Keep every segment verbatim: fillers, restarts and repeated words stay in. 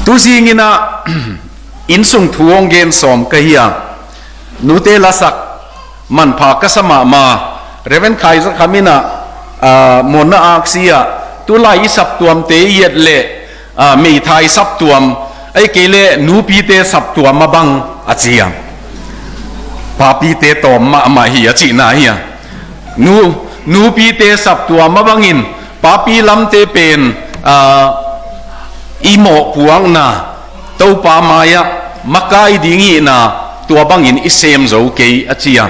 Tuzingin ah, innsung thu hong gen sawm ka hi a, nute lasak manpha ka sa mahmah. Reverend Khai Za Kham in ah, ah, Monna aksi ah, tulai i saptuamte i et leh, ah, meithai saptuam, ahih kei leh nupite saptuam a bang a ci a. Papite tawm mahmah hi a cihna hi a. Nu, nupite saptuam a bangin, papi lamte pen, ah, i mawhpuakna, Topa mai-ah makai ding hihna, tua bangin i sem zo kei a ci a.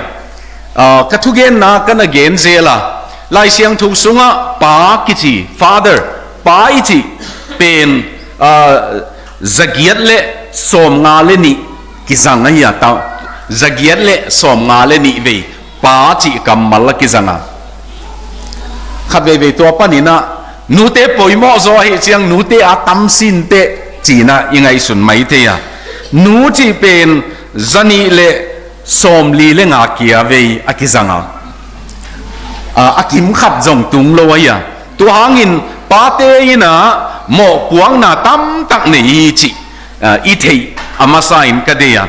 Ah, ka thugenna ka na gen zel a, Lai Siangtho sungah pa kici, father, pa i cih pen, ah, zagiat le sawmnga le nih kizang ahi a, ta, zagiat le sawmnga le nih vei pa cih kammal a kizang a. Khat veivei tua panin ah, nute poimawh zaw ahih ciang nute a tam sin teh ci-in ah i ngaihsun mai thei a. Nu cih pen zanih le sawmli le nga kia vei a kizang a. A, a kim khat zong tung lo ahi a. Tua hangin pate in ah mawhpuakna tamtak nei hi cih, ah, i theih a masa in ka deih a.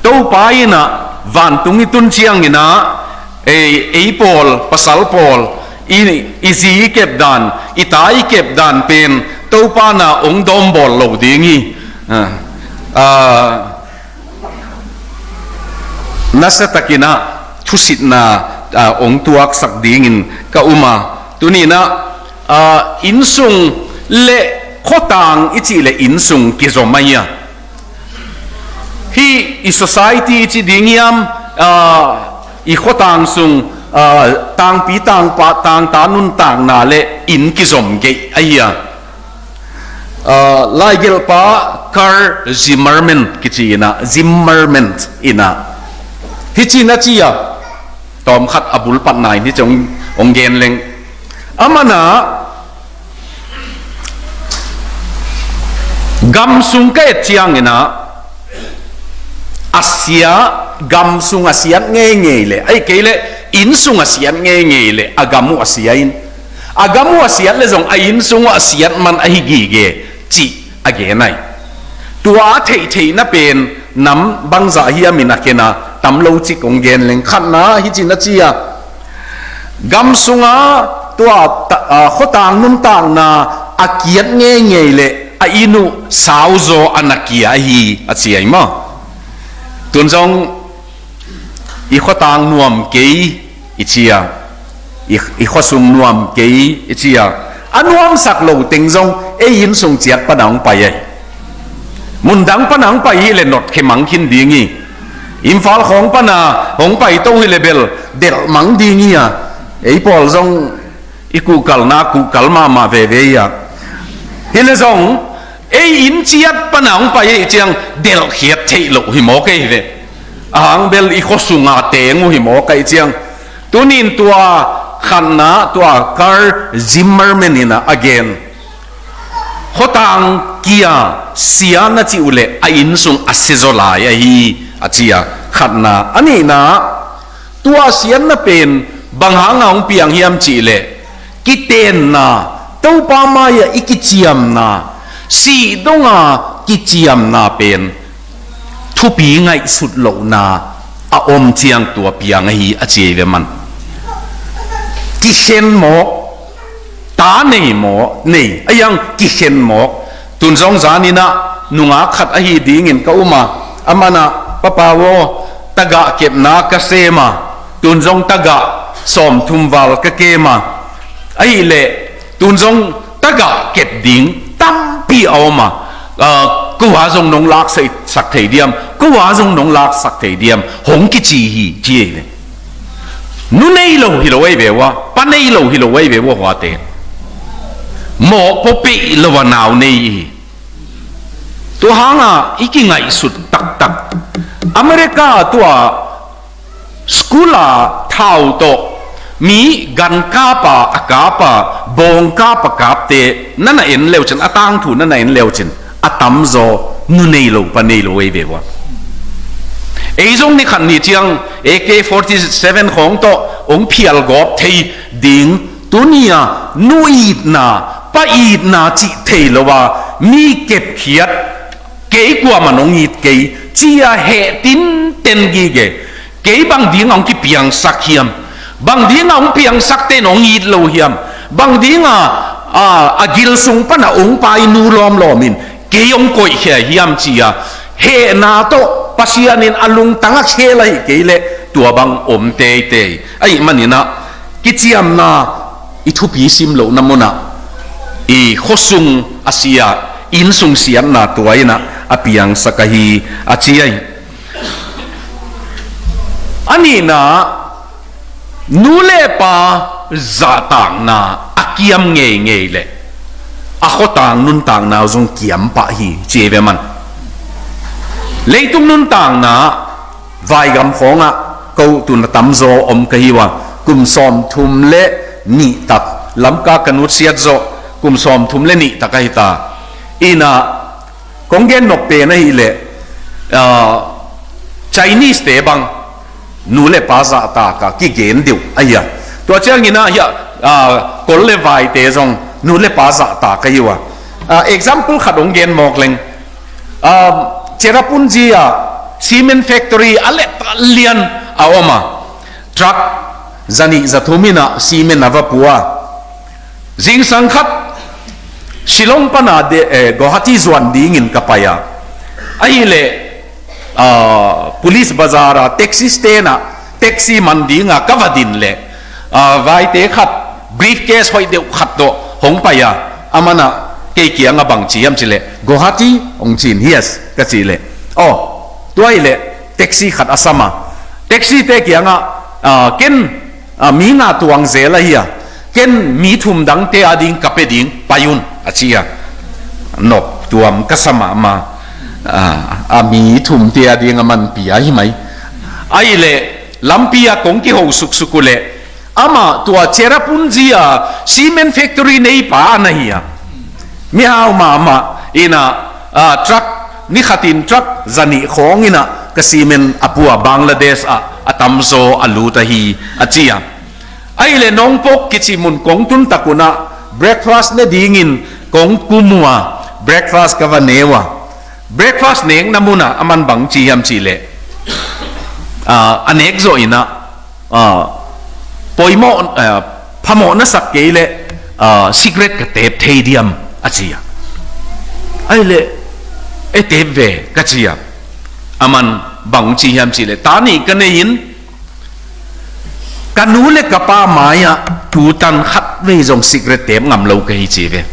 Topa in ah vantung i tun ciangin ah, ei, ei pawl, pasal pawl, i, i zi i kep dan, i ta i kep dan pen Topa na hong dawmbawl lo ding hi. Ah, ah, nasa takin ah thusitna, ah, hong tuaksak dingin ka um a. Tuni-in ah, ah, innsung le khuatang i cih leh innsung kizom ahi a. Hih i society i cih ding hiam, ah, i khuatang sung, ah, tangpi tangpa, tangta nuntakna le inn kizom geih ahi a. Ah, laigelhpa Carl Zimmerman kici in ah, Zimmerman in ah, hih ci-in a ci a, tawmkhat a bulpatna in hih ci hong, hong gen leng. Aman ah, gam sung ka et ciangin ah, a sia, gam sung a siat ngeingei leh, ahih kei leh innsung a siat ngeingei leh, a gam uh a sia in, a gam uh a siat leh zong a innsung uh a siat man ahi gige cih a gen ahi. Tua a theihtheihna pen nam bangzah hiam in a khen a, tam lo cik hong gen leng. Khatna hih ci-in a ci a, gam sunga tua ta, a, khuatang nuntakna a kiat ngeingei leh a inn uh sauzaw a na kia ahi a ci ahi maw. Tun zong i khuatang nuam kei i ci a, i, i khuasung nuam kei i ci a, a nuamsak lo teng zong ei innsung ciat pan a hong pai ahi. Mundang pan a hong pai hi leh notkhia mang khin ding hi. Imphal khawng pan a hong paito hi leh bel delh mang ding hi a. Ei pawl zong i kuhkalna kuhkal mahmah veve hi a. Hi leh zong ei inn ciat pan a hong pai ahih ciang delhkhiat theih loh hi mawk ei ve. A hang bel i khuasunga teng uh hi mawk ahih ciang. Tuni-in tua khatna, tua Carl Zimmerman in ah a gen, khuatang kia sia na cih uh leh a innsung a siazaw lai ahi a ci a. Khatna. A nihna, tua siatna pen bang hanga hong piang hiam cih leh, kitenna, Topa mai-ah i kiciamna, sih donga kiciamna pen thupi ngaihsut lohna a om ciang tua piang ahi a ci ei ve man. Kikhen mawk, ta nei mawk, nei, a hiang kikhen mawk. Tun zong zan in ah nungak khat ahi dingin ka um a, aman ah, "Papa aw, tagah kepna ka sem a, tun zong tagah sawmthum val ka kem a, ahih leh tun zong tagah kep ding tampi a om a, ah, kua zong nong laksak thei diam, kua zong nong laksak thei diam," hong kici hi, ci ei ve. Nu nei lo hi lo ei ve ua, pa nei lo hi lo ei ve ua, huate. Mawhpaw peih lo a nau nei hi. Tua hanga i kingaihsut taktak. America tua school a thau tawh mi gan kap a, a kap a, bawng kap a kapte na na en leucin, a tangthu na na en leucin, a tamzaw nu nei lo pa nei lo ei ve ua. Ei zong ni khat ni ciang A K forty seven khawng tawh hong phial gawp thei ding, tuni-a nu itna, pa itna cih thei lo a, mi kepkhiat, Kei kuamah in hong it kei, ci-a heh tinten gige. Kei bang dingin hong kipiangsak hiam? Bang dingin hong piangsak ten hong it lo hiam? Bang dingin a, a gil sung pan a hong painu lawmlawm in kei hong koihkhia hiam ci-a hehna tawh Pasian in a lungtang a khel ahih kei leh tua bang om teitei. Ahih manin ah kiciamna i thupi sim lohna munah i khuasung a sia, innsung siatna tua in ah a piangsak ahi a ci ahi. A nihna, nu le pa zahtakna a kiam ngeingei leh a khuatang nuntakna zong kiam pah hi ci ve man. Leitung nuntakna vaigam khawngah ko tun a tamzaw om ka hi uh a, kum sawmthum le nih tak, Lamka ka nutsiat zawh kum sawmthum le nih tak ahi ta. Ina kong gen nop pen ahih leh, ah, Chinese te bang nu le pa zahtak a kigen deuh ahi a. Tua ciangin ah hiah, ah, kol le vaite zong nu le pa zahtak ahi uh a. Ah, example khat hong gen mawk leng. Ah, Cherrapunji ah cement factory a leh lian a om a. Truck zanih zathum in ah cement a va pua. Zingsang khat Shillong pan a de, eh, Guwahati zuan dingin ka pai a. Ahih leh, ah, Police Bazar a taxi stand ah taxi man ding a ka va din leh, ah, vaite khat briefcase hoih deuh khat tawh hong pai a. Aman ah kei kiangah bang ci hiam cih leh, "Guwahati?" hong ci in, "Yes," ka cih leh, "Oh, tua ahih leh taxi khat a sam a." Taxi te kiangah, ah, "Ken, ah, mi nga tuang zel ahi a, ken mi thum dangte ading ka pia ding, pai un," a ci a. Nop tuam ka sa mahmah. Ah, a mi thumte ading a man pia hi mai. Ahih leh lampi ah kong kiho suksuk uh leh, amah tua Cherrapunji a cement factory neipa a na hi a. Mihau mahmah in ah, ah, truck, ni khatin truck zanih khawng in ah ka cement a pua, Bangladesh ah a tamzaw a lut ahi a ci a. Ahih leh Nongpok kici mun kong tun tak un ah breakfast ne dingin kong kum uh a, breakfast ka va ne uh a. Breakfast nekna mun ah aman bang ci hiam cih leh, ah, a nek zawh in ah, ah, poimawh, ah, phamawh na sak kei leh, ah, cigarette ka tep thei diam, a ci a. Ahih leh, "E, tep ve," ka ci a. Aman bang ci hiam cih leh, "Ta nih ka nei in, ka nu le ka pa mai-ah tutan khatvei zong cigarette tep ngam lo ka hi," ci ve.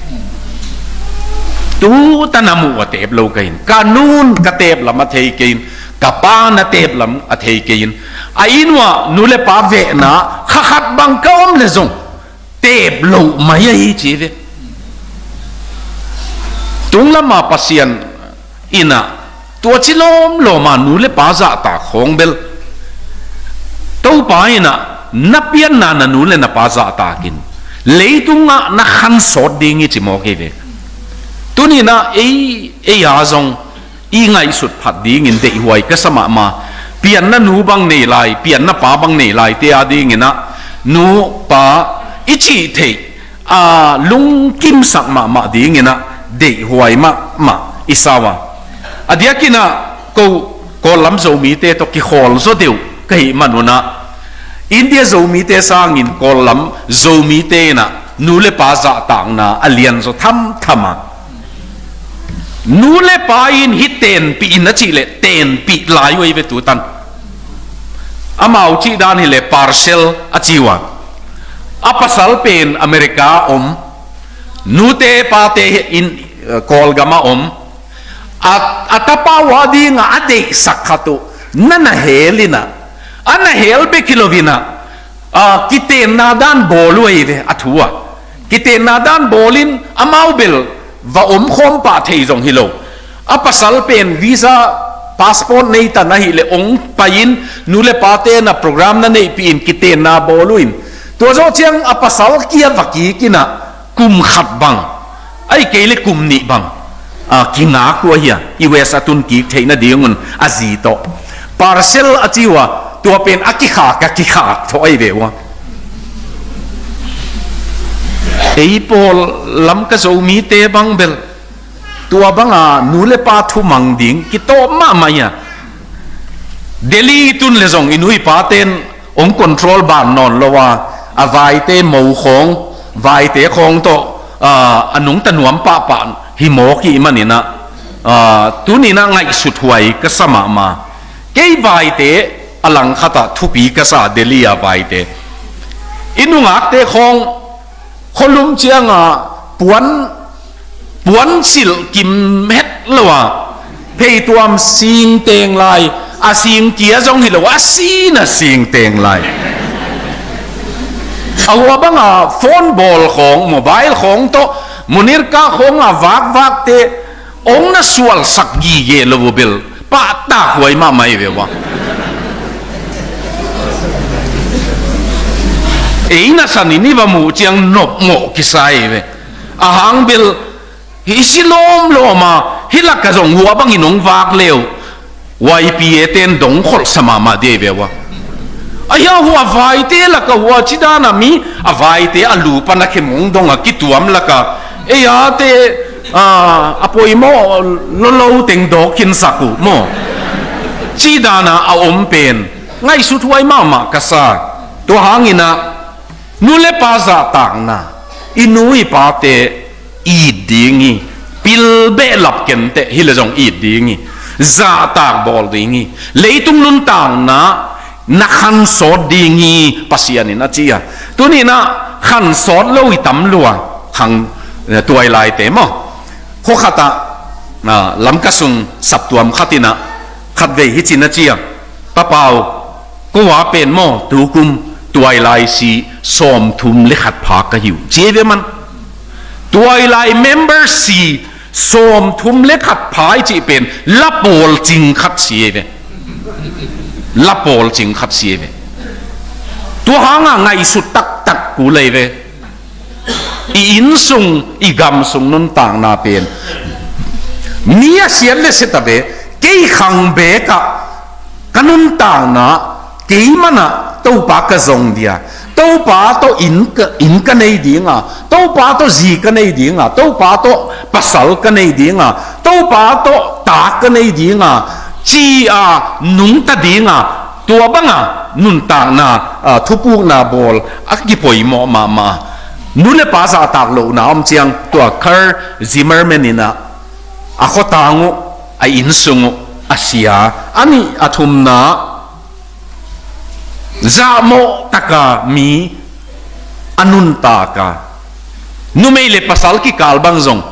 "Tutan a muh a tep lo ka hi in, ka nu'n ka tep lam a thei kei in, ka pa'n a tep lam a thei kei in, a inn uah nu le pa vehna kha khat bang ka om leh zong tep loh mai ahi," ci ve. Tunglam a Pasian in ah tua ci lawmlawm a nu le pa zahtak khawng bel Topa in ah na pianna na nu le na pa zahtak in leitungah na khansawt ding hi ci mawk hi ve. Tuni in ah ei, ei a zong i ngaihsut phat dingin deihhuai ka sa mahmah. Pianna nu bang nei lai, pianna pa bang nei laite adingin ah nu pa i cih theih a lungkimsak mahmah dingin ah deihhuai mahmah i sa uh a. A diakin ah ko Kawl lam Zomite tawh kikhawl zaw deuh ka hih man un ah, India Zomite sangin Kawl lam Zomite in ah nu le pa zahtakna a lian zaw thamtham a. Nu le pa in hih tenpih in a cih leh tenpih lai uh hi ve tutan. Amau cih dan hi leh parcel a ci uh a. A pasal pen America om, nute pate in, eh, Kawlgam a om. A, a tapa uh adingah a deihsak khat uh na na hel in ah, a na hel bek hi lo in ah, ah, kitenna dan bawl uh ahi ve a thu ah. Kitenna dan bawl in amau bel va omkhawm pah thei zong hi lo. A pasal pen visa, passport nei tan ahih leh ong pai in, nu le pate na program na neihpih in kitenna bawl uh in, tua zawh ciang a pasal kia va kik in ah kum khat bang, ahih kei leh kum nih bang, ah, kingak uh ahi a, U S a tun kik theih nadingun a zi tawh. Parcel a ci uh a, tua pen a kikhak, a kikhak tawh ahi ve uh a. Ei pawl lam ka Zomite bang bel Tua banga nu le pa thumang ding kitawp mahmah hi a. Delhi i tun le zong i nu i paten hong control ban nawn lo a, a vaite mo khawng, vaite khawng tawh, ah, a nungta nuam pahpah hi mawk i hih manin ah, ah, tuni-in ah ngaihsut huai ka sa mahmah. Kei vaite a langkhat ah thupi ka sa, Delhi a vaite. I nungakte khawng khualum ciangah puan, puan silh kim het lo a, theituam sing teng lai, a sing kia zong hi lo, a sin a sing teng lai. A hua banga phone bawl khawng, mobile khawng tawh, Munirka khawng a vakvakte, hong na sualsak gige lo uh bel pahtak huai mahmah hi ve ua. Ei nasan in i va muh ciang nopmawh kisa hi ve. A hang bel hi si lawmlawm a, hi laka zong hua bangin hong vak le uh, Y P A ten dong kholhsa mahmah ding hi ve ua. A hia hua vaite laka hua ci dan a mi, a vaite a lu pan a khem hong dong a kituam laka, ei a te, a, a poimawh lolo teng dawk khinsak uh maw, ci dan a a om pen ngaihsut huai mahmah ka sa. Tua hangin ah nu le pa zahtakna, i nu i pate it ding hi, pil behlap kenteh hi le zong it ding hi, zahtak bawl ding hi, leitung nuntakna na khansawt ding hi Pasian in a ci a. Tuni-in ah khansawt lo i tam lua, khang, eh, tuailaite maw. Khua khat ah, ah, Lamka sung saptuam khat in ah khatvei hi ci-in a ci a. Ka pau, ko a pen maw, tukum tuailai si sawmthum le khat pha ka hi uh, ci hi ve man. Tuailai member si sawmthum le khat pha i cih pen la pawl cing khat si hi ve. La pawl cing khat si hi ve. Tua hanga ngaihsut taktak kul hi ve. I innsung, i gamsung nuntakna pen mi a siat le siat a ve. Kei khang bekah ka nuntakna, kei manah Topa ka zong dia, Topa tawh inn ka, inn ka nei dinga, Topa tawh zi ka nei dinga, Topa tawh pasal ka nei dinga, Topa tawh ta ka nei dinga, ci-a nungta dinga, tua banga nuntakna, a, thupukna bawl a kipoimawh mahmah. Nu le pa zahtak lohna om ciang tua Carl Zimmerman in ah a khuatang uh, a innsung uh a sia. A nih a thumna, zahmawh taka mi a nuntak a, numei le pasal kikal bang zong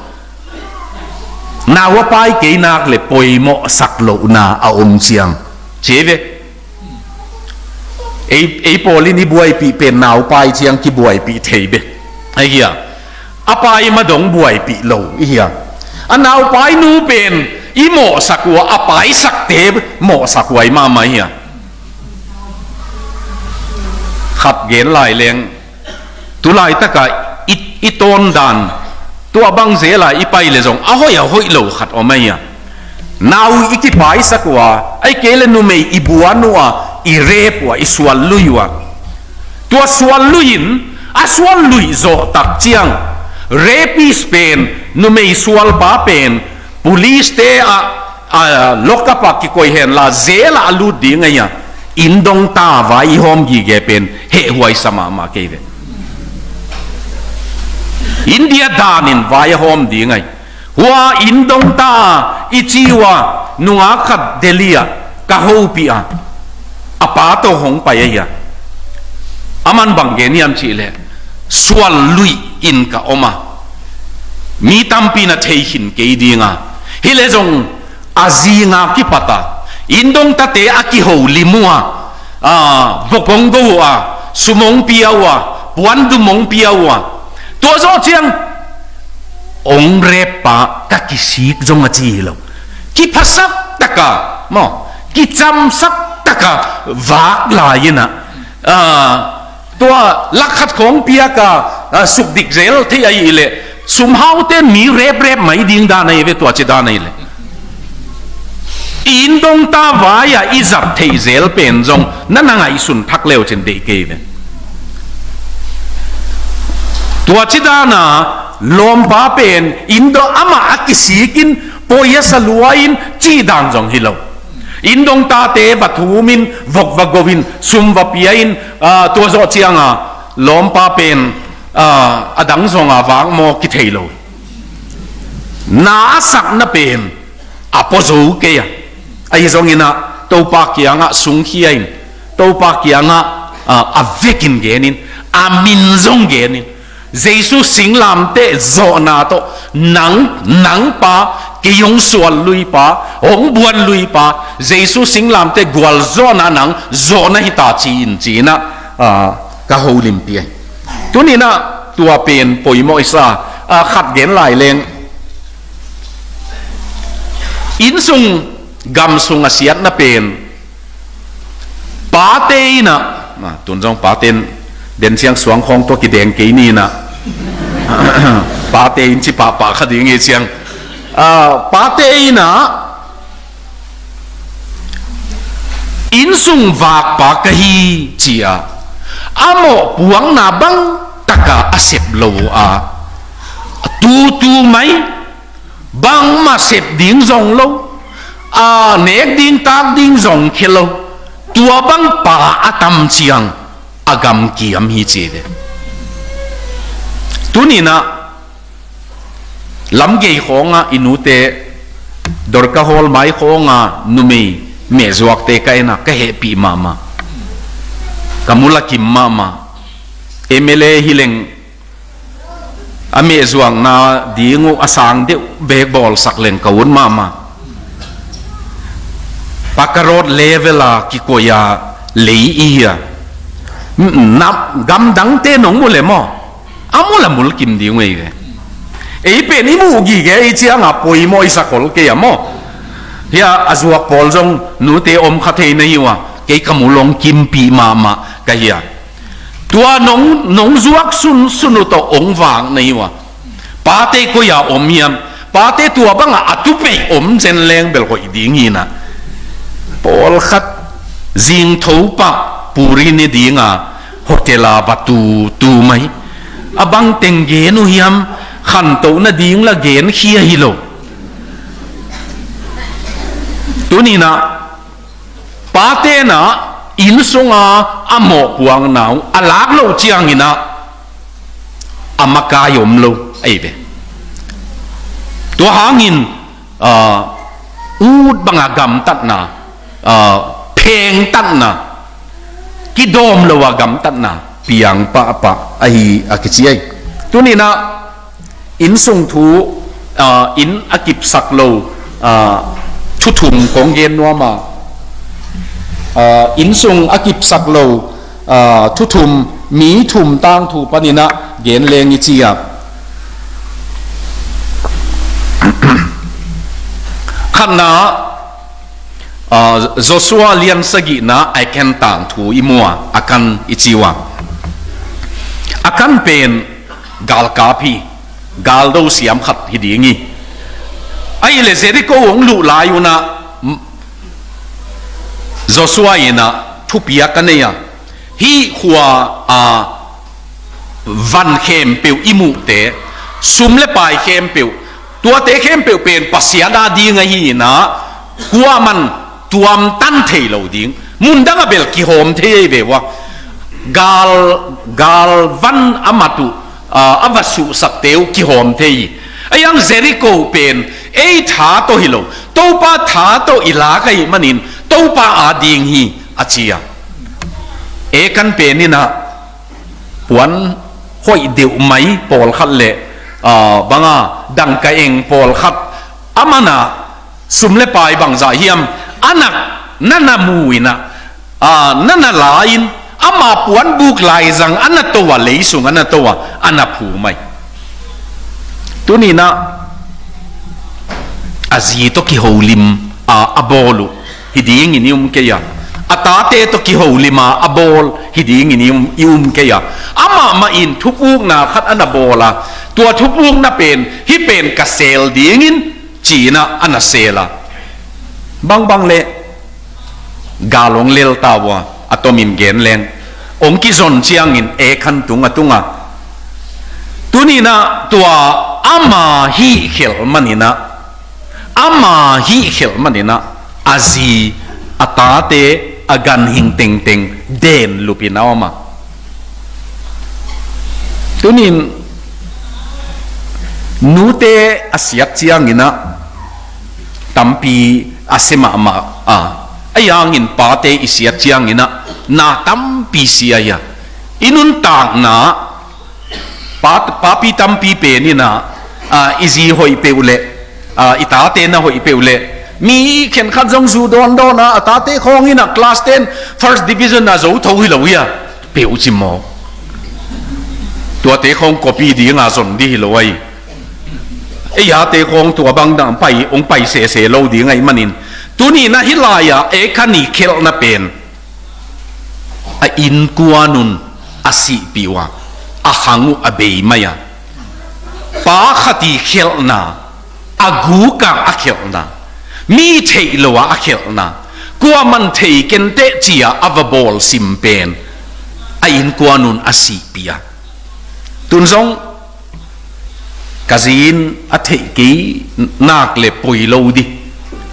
nau a pai kei nak le poimawhsak lohna a om ciang, ci hi ve. Ei, ei pawl in i buaipih pen nau pai ciang kibuaipih thei ve. Ahi a, a pai ma dong buaipih lo i hi a. A nau pai nu pen i mawhsak uh a, a paisakte mawhsak huai mahmah hi a. Khat gen lai leng, tu laitaka i, i tawn dan, tua bang zela i pai le zong a hoih a hoih lo khat om ahi a. Nau i kipaisak uh a, ahih kei le numei i buan uh a, i rep uh a, i sual lui uh a. Tua sual lui in, a sual lui zawh tak ciang, rapist pen, numei sualpa pen, police te a, a, lockup a kikoih henla, jail a a lut ding ahi a. Inn dongta vai i hawm gige pen hehhuaisa mahmah kei ve. India danin vai a hawm ding ahi. Hua inn dongta i ci uh a, nungak khat Delhi ah ka hopih a, a pa tawh hong pai ahi a. Aman bang gen hiam cih leh, sual lui in ka om a, mi tampi na thei khin kei ding a, hi le zong a zinga kipat a, inn dongtate a kiho lim uh a, a, vok hong go uh a, sum hong pia uh a, puandum hong pia uh a, tua zawh ciang hong rep pa ka kisik zong a ci hi lo. Kiphasak taka, maw, kicamsak taka vak lai in a, a, tua lakh khat khawng piak a, a, sukdik zel thei ahih leh, sumhaute mi reprep mai ding dan ahi ve, tua ci dan ahih leh. I inn dongta vai-ah i zat theih zel pen zong na na ngaihsun thak le uh cin deih kei ve. Tua ci dan a Lawmpa pen inn dong amah a kisikin poi a sa lua in cih dan zong hi lo. Inn dong tate va thumin vok va go in sum va pia in, ah, tua zawh cianga lawmpa pen, ah, a dang zonga vak maw kithei lo. Na a sakna pen a pua zo kei a. Ahi zongin ah Topa kiangah sungkhia in, Topa kiangah, ah, a vekin genin, a min zong genin, Jesu singlamteh zawhna tawh nang, nang pa, kei hong sual lui pa, hong buan lui pa, Jesu singlamteh gualzawhna nang zawhna hi ta ci in ci-in ah, ah, ka holimpi ahi. Tuninah tua pen poimawh i sa, ah, khat gen lai leng. Inn sung gam sung a siatna pen pate inah, ah, tun zong pate in den siang suang khawng tua kideng kei ni inah. Pate in ci pahpah kha ding hi ciang. Ah, pate inah inn sung vakpa ka hi ci-a a mawhpuakna bang taka a sep lo a, tutu mai, bangmah sep ding zong lo, a nek ding tak ding zong khia lo, tua bang pa a tam ciang a gamkiam hi ci ve. Tuninah lamgei khawngah i nute Dorka Hall mai khawnga numei mehzuakte ka enah ka hehpih mahmah. Ka mulakim mahmah. M L A hi leng a mehzuakna ding uh a sang deuh bek bawlsak leng ka ut mahmah. Pakarot level a kikoih a lei i hi a. Gamdangte nong mu le maw? A mul a mulkim ding uh ei ve. Ei pen i muh gige i cianga poimawh i sakhol kei a maw? Hia a zuak pawl zong nute om kha thei na hi uh a, kei ka mul hong kimpih mahmah ka hi a. Tua nong, nong zuak sunsun uh tawh hong vak na hi uh a. Pate koi-a om hiam? Pate tua bangah a tupeih om zen leng bel hoih ding hinah. Pawlkhat zingtho pah puri ne dinga hotel a va tutu mai. A bang teng gen uh hiam? Khantoh nading la genkhia hi lo. Tuninah pate na inn sunga a mawhpuakna uh a lak loh cianginah a makai om lo ahi ve. Tua hangin, ah, ut banga gamtatna, ah, phengtatna, kidawm lo a gamtatna piang pahpah ahi a kici ahi. Tuninah inn sung thu, ah, inn a kipsak lo, ah, thu thum kong gen nuam a, ah, inn sung a kipsak lo, ah, thu thum, mi thum tangthu paninah gen leng i ci a. Khatna, ah, Joshua lian sagihna Achan tangthu i mu a, Achan i ci uh a. Achan pen galkap hi, galdo siam khat hi ding hi. Ahih leh Jericho hong luh lai unah Joshua inah thupiak a nei a, hih khua a van khempeuh i muhte, sum le pai khempeuh, tuate khempeuh pen Pasian a ding ahi inah, kuaman tuamtan thei lo ding, mundang a bel kihawm thei ei ve uh a. Gal, galvan a mat uh, a, a va suhsakte uh kihawm thei hi. A hiang Jericho pen ei tha tawh hi lo, Topa tha tawh i lak ahih manin Topa a ding hi a ci a. Achan pen inah puan hoih deuh mai pawlkhat le, ah, banga dangka eng pawlkhat a mana sum le pai bangzah hiam a nak na na mu inah, ah, na na la-in ama puanbuk laizang a na to a, leisung a na to a, a na phu mai. Tuninah a zi tawh kiholim a, a bawl uh hi dingin i um kei a, a tate tawh kiholima a bawl hi dingin i um, i um kei a. Amah mah in thupukna khat a na bawl a, tua thupukna pen hih pen ka seel dingin ci-inah a na seel a. Bangbang le gal hong lel ta uh a, a tomin gen leng hong kizon ciangin Achan tung a tung a, Tuninah tua ama hih khelh maninah, ama hih khelh maninah a zi, a tate, a ganhing tengteng den lupin a om a. Tunin nute a siat cianginah tampi a sia mahmah a, a yangin pate i siat cianginah na tampi sia ia. I nuntakna pa, papi tampi peninah, a, i zi hoih peuh leh, a, i tate na hoih peuh leh, mi khenkhat zong zu dawndawn a, a tate khawng inah class ten first division a zo tho hi lo ia, peuh ci maw. Tuate khawng copy dinga zon di hi lo ai. Ei ate khawng tua bang dang pai, ong pai sese lo ding ahi manin. Tuninah hih lai-ah ei khan i khelhna pen a innkuan un a sihpih uh a, a khang uh a bei mai a. Pa khat i khelhna, a guk a a khelhna, mi theih lo a a khelhna, kuaman thei kenteh ci-a a va bawl sim pen a innkuan un a sihpih a. Tun zong ka zi in a theih kei nak le poi lo di,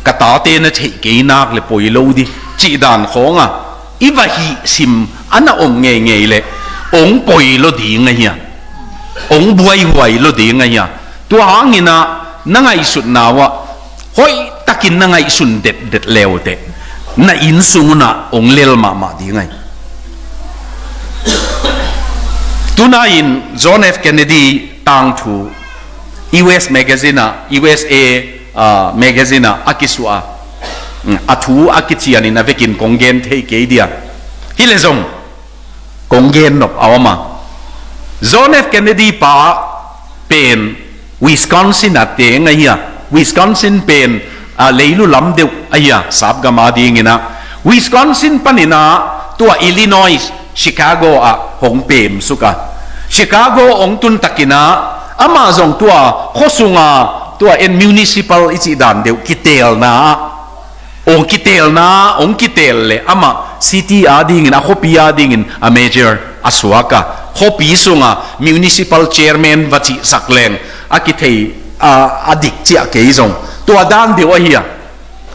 ka tate na theih kei nak le poi lo di, cih dan khawnga i va hih sim a na om ngeingei leh ong poi lo ding ahi a, ong buaihuai lo ding ahi a. Tua hanginah na ngaihsutna uh ah hoihtakin na ngaihsun detdet leuteh na innsung unah ong lel mahmah ding ahi. Tuna in John F Kennedy tangthu U S magazine ah, U S A, ah, magazine ah a kisuah a, mm, a thu a kicianin a vekin kong gen thei kei dia. Hi le zong kong gen nop a om a. John F Kennedy pa pen Wisconsin a teng ahi a. Wisconsin pen, a, leilu lam deuh ahi a, sapgam a dinginah. Wisconsin paninah tua Illinois, Chicago ah hong pemsuk a. Chicago hong tuntakinah amah zong tua khuasunga tua en municipal i cih dan deuh kitelna ah, ong kitelna, ong kitel le amah city a dingin, a khuapi a dingin a mayor a suak a, khuapi sunga municipal chairman va cihsak leng a kithei, a, a dik ciah kei zong tua dan deuh ahi a,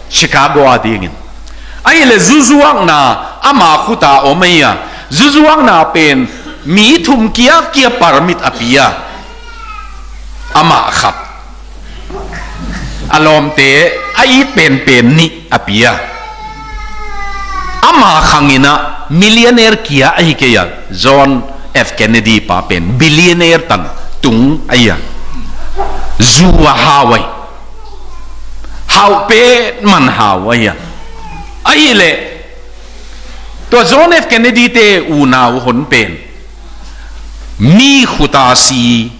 Chicago a dingin. Ahi le zuzuakna ama khuta om ahi a, zuzuakna pen mi thum kiakia permit a pia, amah khat, a lawmte a it penpen nih a pia. Ama khanginah millionaire kia ahi kei a, John F Kennedy pa pen billionaire tan tung ahi a. Zu a hau ahi, hau pen man hau ahi a. Ahi le tua John F Kennedy te unau hon pen mi khuta si,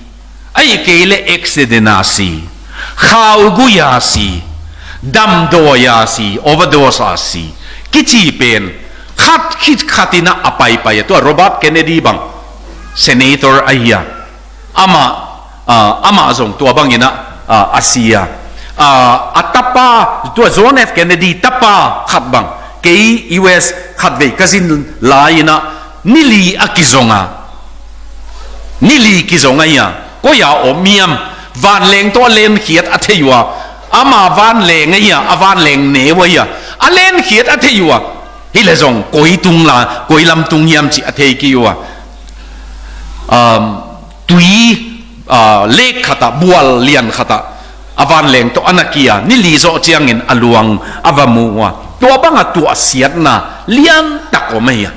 ahi kei le accident a si, khaugui a si, damdawi a si, overdose a si, kici pen khat khit khatinah a paipai a. Tua Robert Kennedy bang senator ahi a, amah, ah, amah zong tua banginah, ah, a si a. Ah, a tapa, tua John F Kennedy tapa khat bang kei U S khatvei ka zin lai-inah nili a kizong a, nili kizong ahi a. Koi-a om hiam? Vanleng tawh a lenkhiat a thei uh a, ama vanleng ahi a, a vanleng neu ahi a, a lenkhiat a thei uh a. Hi le zong koi tung la, koi lam tung hiam cih a thei kei uh a. Um, tui, ah, lek khatah, bual lian khatah a vanleng tawh a na kia, nili zawh ciangin a luang a va mu uh a. Tua banga tuahsiatna liantak om ahi a.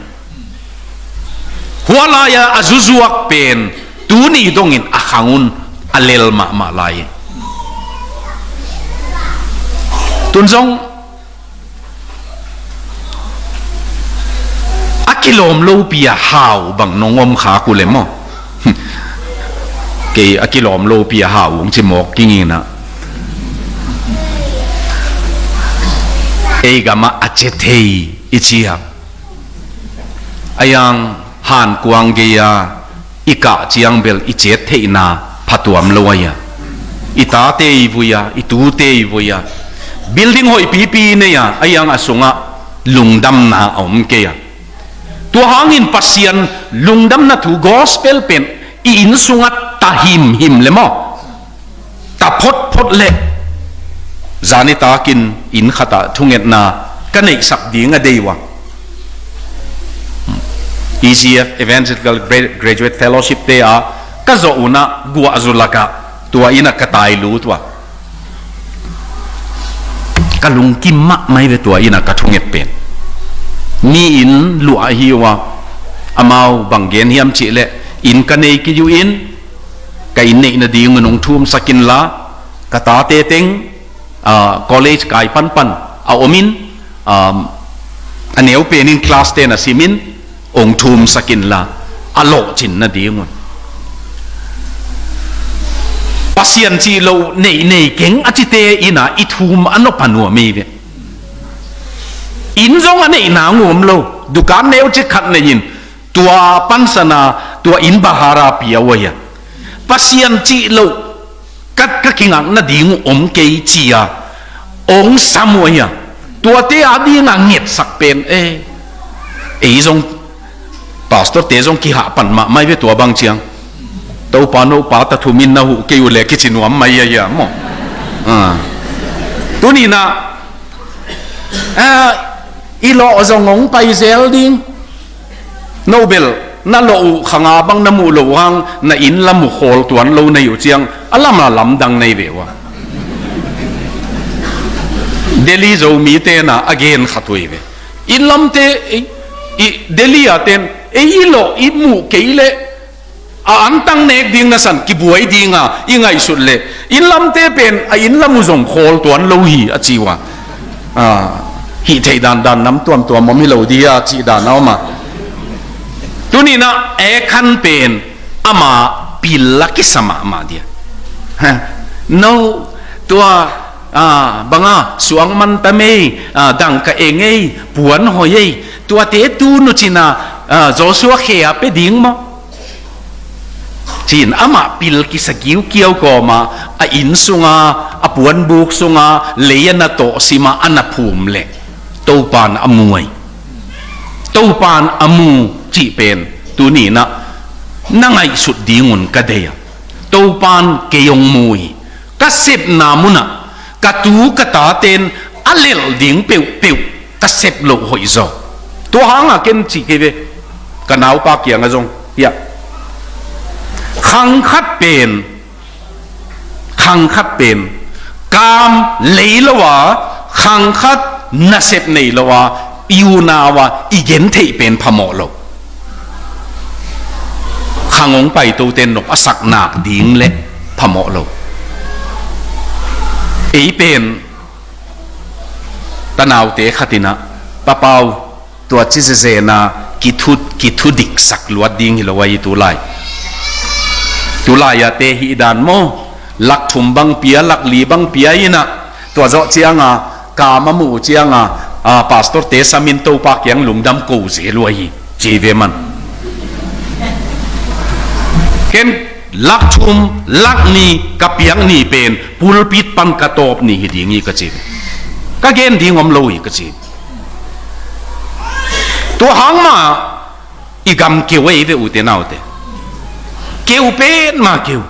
Hua lai-a a zuzuak pen tuni dongin a khang un a lel mahmah lai. Tun zong a kilawm lopi a hau bang nong om khak uh le maw? Kei a kilawm lopi a hau ung ci mawk kinginah, ei gamah a cia thei i ciak. A yang hankuang gei-a i kah ciang bel i ciat theihna phatuam lo ahi a. I tate i vui a, i tute i vui a, building hoihpipi i nei a, a yang a sungah lungdamna a om kei a. Tua hangin Pasian lungdamna thu gospel pen i inn sungah ta himhim le maw, ta photphot le, zani takin inn khatah thungetna ka neihsak ding a dei uh a. E G F, Evangelical Gra-, Graduate Fellowship te a ka zawh unah guahzu lakah tua innah ka tai lut uh a. Ka lungkim mahmah hi ve tua innah ka thunget pen. Mi inn luah ahi uh a, amau bang gen hiam cihleh, inn ka nei kei uh in, ka inn neih nadingun hong thumsak inla, ka tate teng, ah, college kai panpan a om in, um, a neu penin class ten a simin, hong thumsak inla, a lawhcin nadingun. Pasian cih loh neih nei keng a cite innah i thum a nop a nuam hi ve. Inn zong a neihna ngawm lo, dukan neu cik khat nei in, tua pansana, tua inn bahara pia uh ahi a. Pasian cih loh ka, ka kingak nading uh om kei ci-a hong sam uh ahi a. Tuate a dinga ngetsak pen, eh, ei zong, pastor te zong kihah pan mahmah hi ve tua bang ciang. Topa, nopa ta thumin na huh kei uh le kici nuam mai ahi a maw. Ah. Tuninah, ah, i lawh zong hong pai zel ding. No bel na lawh uh khanga bang na muh loh hang, na inn lam uh khawl tuan lo na hi uh ciang, a lam a lamdang na hi ve uh a. Delhi Zomi tenah a gen khat uh hi ve. Inn lamte, ei, i Delhi a ten, ei i lawh i muh kei leh, a antang nek ding na san kibuai dinga i ngaihsut leh, inn lamte pen a inn lam uh zong khawl tuan lo hi a ci uh a. Ah, hih theih dandan nam tuamtuam om hi lo ding a cih dan a om a. Tuninah aircon pen ama pil a kisa mahmah ding a. Ha, no, tua, ah, banga suang man ta mei, ah, dangka eng ei, puan hoi ei, tuate tu nu cina, ah, Joshua khe a pe ding maw? Cin amah pil kisa kiukiau kawma, a inn sunga, a puanbuk sunga, lei a na tawh sima a na phum leh, Topan a mu ei. Topan a mu cih pen tuninah na ngaihsut dingun ka dei a. Topan kei hong mu hi. Ka sepna munah ka tu ka taten a lelh ding peuhpeuh ka sep loh hoih zaw. Tua hanga ken cih kei ve, ka naupa kiangah zong, hiah, khang khat pen, khang khat pen kam lei lo a, khang khat nasep nei lo a, i unau a i gentheih pen phamawh lo. Khang hong paitote nop a sak nak ding le phamawh lo. Ei pen tanaute khatinah, Papau, tua ci zezena kithu, kithudiksak luat ding hi lo ahi tulai. Tulai-ah te hih dan maw, lak thum bang pia, lak li bang pia innah, tua zawh cianga, kam a muh uh cianga, a, pastor te samin Topa kiang lungdam ko zel uh ahi, ci ve man. Ken lak thum, lak ni ka piak ni pen pulpit pan ka tawp ni hi ding hi ka ci. Ka gen ding om lo hi ka ci. Tua hang mah i gam keu ei ve ute naute. Keu pen mah keu.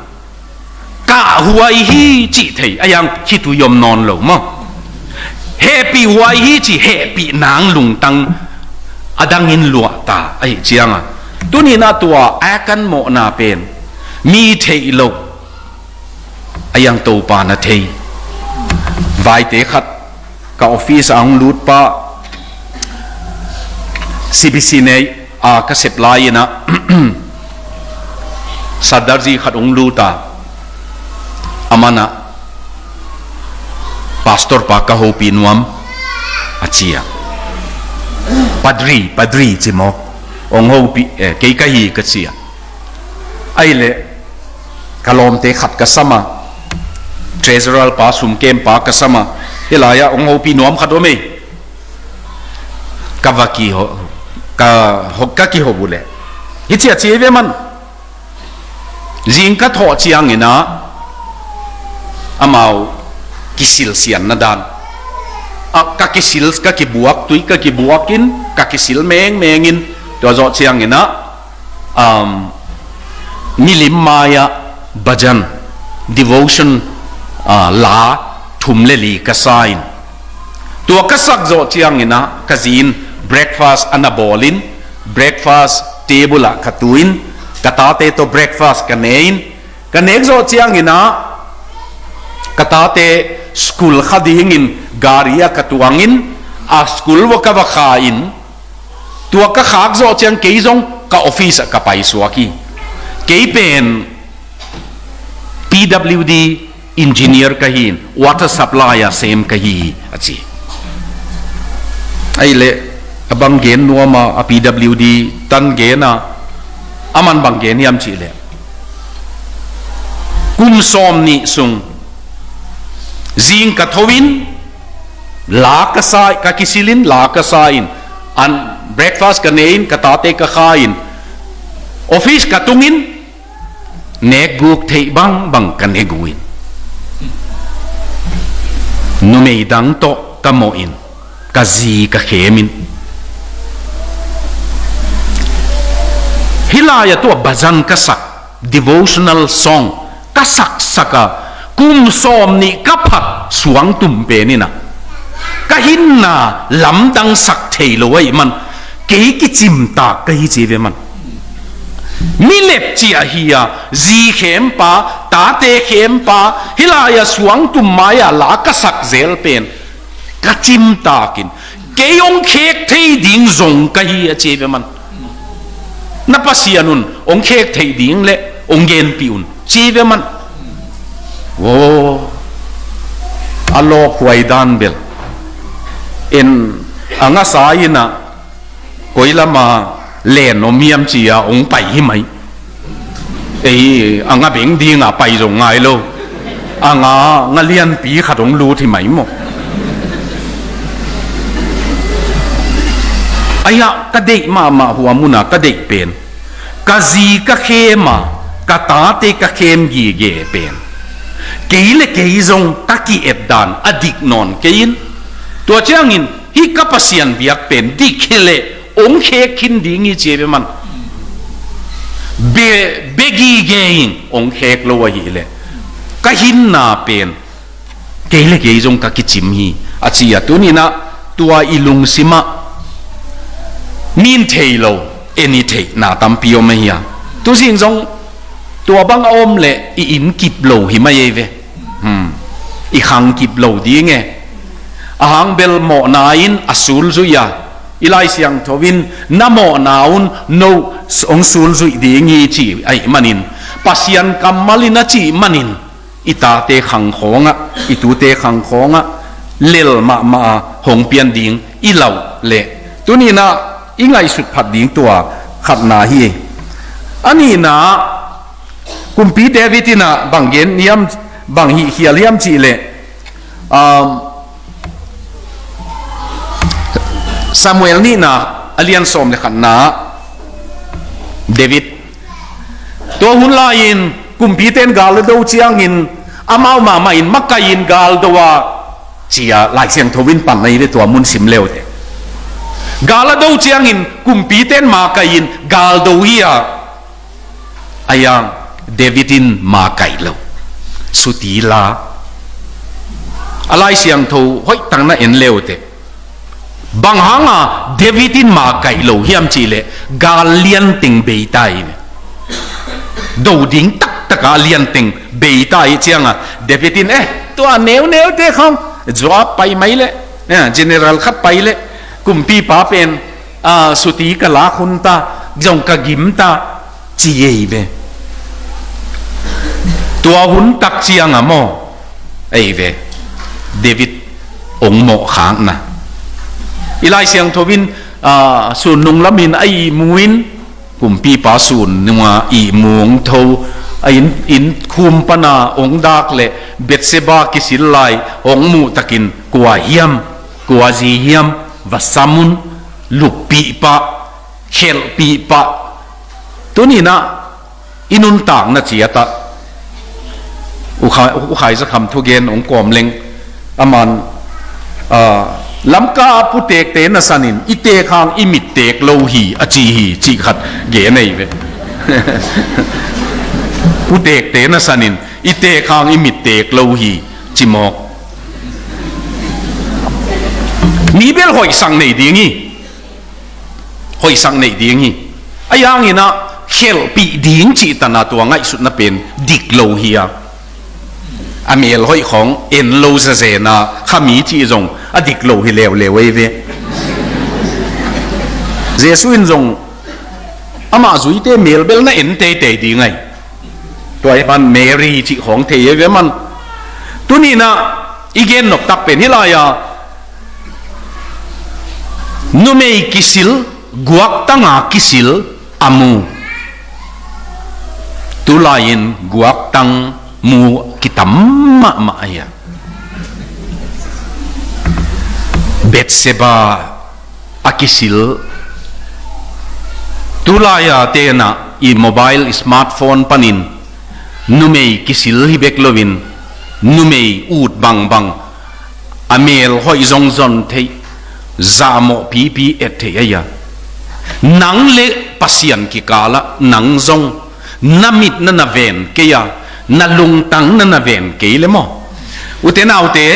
Kahhuai hi cih thei a, yang khitui om nawn lo maw. Hehpihhuai hi cih hehpih nang lungtang a dangin luahta ahi cianga, tuninah tua a kan mawhna pen mi theih loh a, yang Topa na thei. Vaite khat ka office a hong lutpa, C B C nei a ka sep lai-inah Sardarji khat hong luta, amanah pastor pa ka hopih nuam a ci a. Padri, padri ci maw? Hong hopih, eh, kei ka hi ka ci a. Ahileh ka lawmte khat ka sam a, treasurer pa, sumkem pa ka sam a, hih lai-ah hong hopih nuam khat om ei. Ka va kiho, ka ho, ka kiho uh leh, hi ci a ci ei ve man. Zing ka thawh cianginah amau kisilsianna dan, a, ka kisil, ka kibuak, tui ka kibuakin ka kisil mengmengin, tua zawh cianginah, um, milim mai-ah Bhajan, devotion, ah, la thum le li ka sa in, tua ka sak zawh ciangin ah ka zi in breakfast a na bawl in, breakfast table ah ka tu in, ka tate tawh breakfast ka ne in, ka nek zawh ciangin ah ka tate school kha dingin gari ah ka tuang in, a school va ka va kha in, tua ka khak zawh ciang kei zong ka office ah ka paisuak hi. Kei pen P W D engineer ka hi in, water supply a sem ka hi hi, a ci. Ahih leh a bang gen nuam a, a P W D tan gen a, a man bang gen hiam cih leh, kum sawm nih sung zing ka tho in, la ka sa, ka kisil in, la ka sa in, an breakfast ka ne in, ka tate ka kha in, office ka tung in, nek guk theih bangbang ka ne gu in, numei dang tawh ka mawh in, ka zi ka khem in. Hih lai-ah tua bhajan ka sak, devotional song ka saksak a, kum sawm nih ka phat suangtum pen in ah, ka hinna lamdang sak thei lo ahih man, kei kicimtak ka hi ci ve man. Mi lepcia hi a, zi khempa, tate khempa, hih lai-ah suangtum mai-ah la ka sak zel pen ka cimtak in, kei hong khek thei ding zong ka hi a ci ve man. Na Pasian un hong khek theih ding leh hong genpih un ci ve man. Aw, a lawphuai dan bel, en a ngasa in ah, koi lama len om hiam ci-a hong pai hi mai. Ei, a nga beng dinga pai zong ngai lo. A nga, nga lianpi khat hong lut hi mai maw. Ahi a, ka deih mahmah hua muna ka deih pen, ka zi ka khem a, ka tate ka khem gige pen, kei le kei zong ka ki-et dan a dik nawn kei in. Tua ciangin hih ka Pasian biak pen dik hi leh hong khek khin ding hi ci ve man. Be, be gige in hong khek lo ahih leh ka hinna pen kei le kei zong ka kicim hi, a ci a. Tuni-in ah tua i lungsim ah min thei lo, en i theihna tampi om ahi a. Tuzing zong tua bang a om leh i inn kip lo hi mai ei ve. Hmm. I khang kip lo ding e. A hang bel mawhna in a sulzuih a, i Lai Siangtho in na mawhna un no hong sulzuih ding hi ci ahih manin, Pasian kammal in a cih manin, i tate khang khawngah, i tute khang khawngah lel mahmah a hong pian ding i lauh leh, tuni-in ah i ngaihsut phat ding tua khatna hi. A nihna, Kumpi David in ah bang gen hiam, bang hih khial hiam cih leh, um, Samuel nihna a lian sawm le khatna, David, tua hun lai-in kumpite in gal a do ciangin amau mahmah in makai in gal do a, ci-a Lai Siangtho in pan ahi ve, tua mun sim leute. Gal a do ciangin kumpite in makai in gal do hi a, ahi hang David in makai lo, suti la. A Lai Siangtho hoih tak na en leute, bang hanga David in makai lo hiam cih leh, gal lianteng bei ta hi ve. Do ding taktak a lianteng bei ta hi ciangah David in, eh, tua neuneute khawng, Joab pai mai leh, eh, general khat pai leh, kumpipa pen, ah, suti ka lak hun ta, zong ka gim ta, ci ei ve. Tua hun tak ciangah maw, ei ve, David hong mawh khakna. I Lai Siangtho in, ah, sun nung lamin a ihmu in, kumpipa sun nunga ihmu hong tho, a inn, inn khum pana hong dak leh Bathsheba kisil lai hong muh takin, kua hiam, kua zi hiam, va sam un, luppih pah, khelhpih pah. Tuni-in ah i nuntakna ciat ah, U Khai, U Khai Za Kham thugen hong kawm leng, aman, ah, Lamka a putekte nasanin i tek hang i mit tek lo hi, a ci hi, cih khat gen ei ve. Utekte na sanin i tek hang i mit tek lo hi, ci mawk. Mi bel hoihsak nei ding hi. Hoihsak nei ding hi. A yanginah khelhpih ding cih tana tua ngaihsutna pen dik lo hi a. A mel hoih khawng en lo zazena khami cih zong a dik lo hi leuleu ei ve. Jesuh in zong amah zuite mel bel na en teitei ding ai. Tua hi pan Mary cih khawng thei ei ve man. Tuninah i gen noptak pen hi lai-a numei kisil, guaktanga kisil a mu. Tulai-in guaktang mu kitam mahmah ahi a. Betseba a kisil. Tulai-a tenah i mobile, i smartphone panin numei kisil hi bek loin numei ut bangbang, a mel hoih zong zon theih, zahmawh pipi et theih ahi a. Nang le Pasian kikalah nang zong na mit na na ven kei a, na lungtang na na ven kei le maw? Ute naute,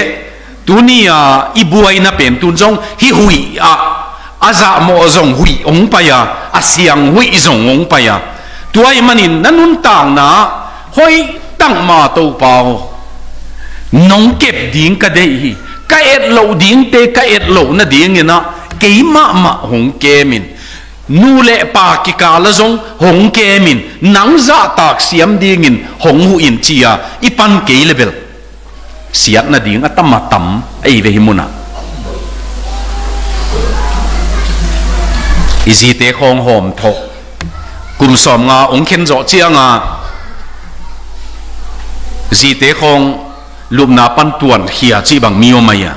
tuni-a i buaina pen tun zong hih huih ah, a zahmawh zong huih hong pai a, a siang huih zong hong pai a. Tua ahih manin na nuntakna hoih takma Topa aw, nong kep ding ka deih hi. Ka et loh dingte ka et loh nadinginah kei mahmah hong kemin, nu le pa kikala zong hong kemin, nang zahtak siam dingin hong huh in ci-a i pan kei le bel siat nading a tam a tam ahi ve hih munah. I zite khawng hawmthawh, kum sawmnga hong khen zawh cianga zite khawng lupna pan tuankhia cih bang mi om ahi a.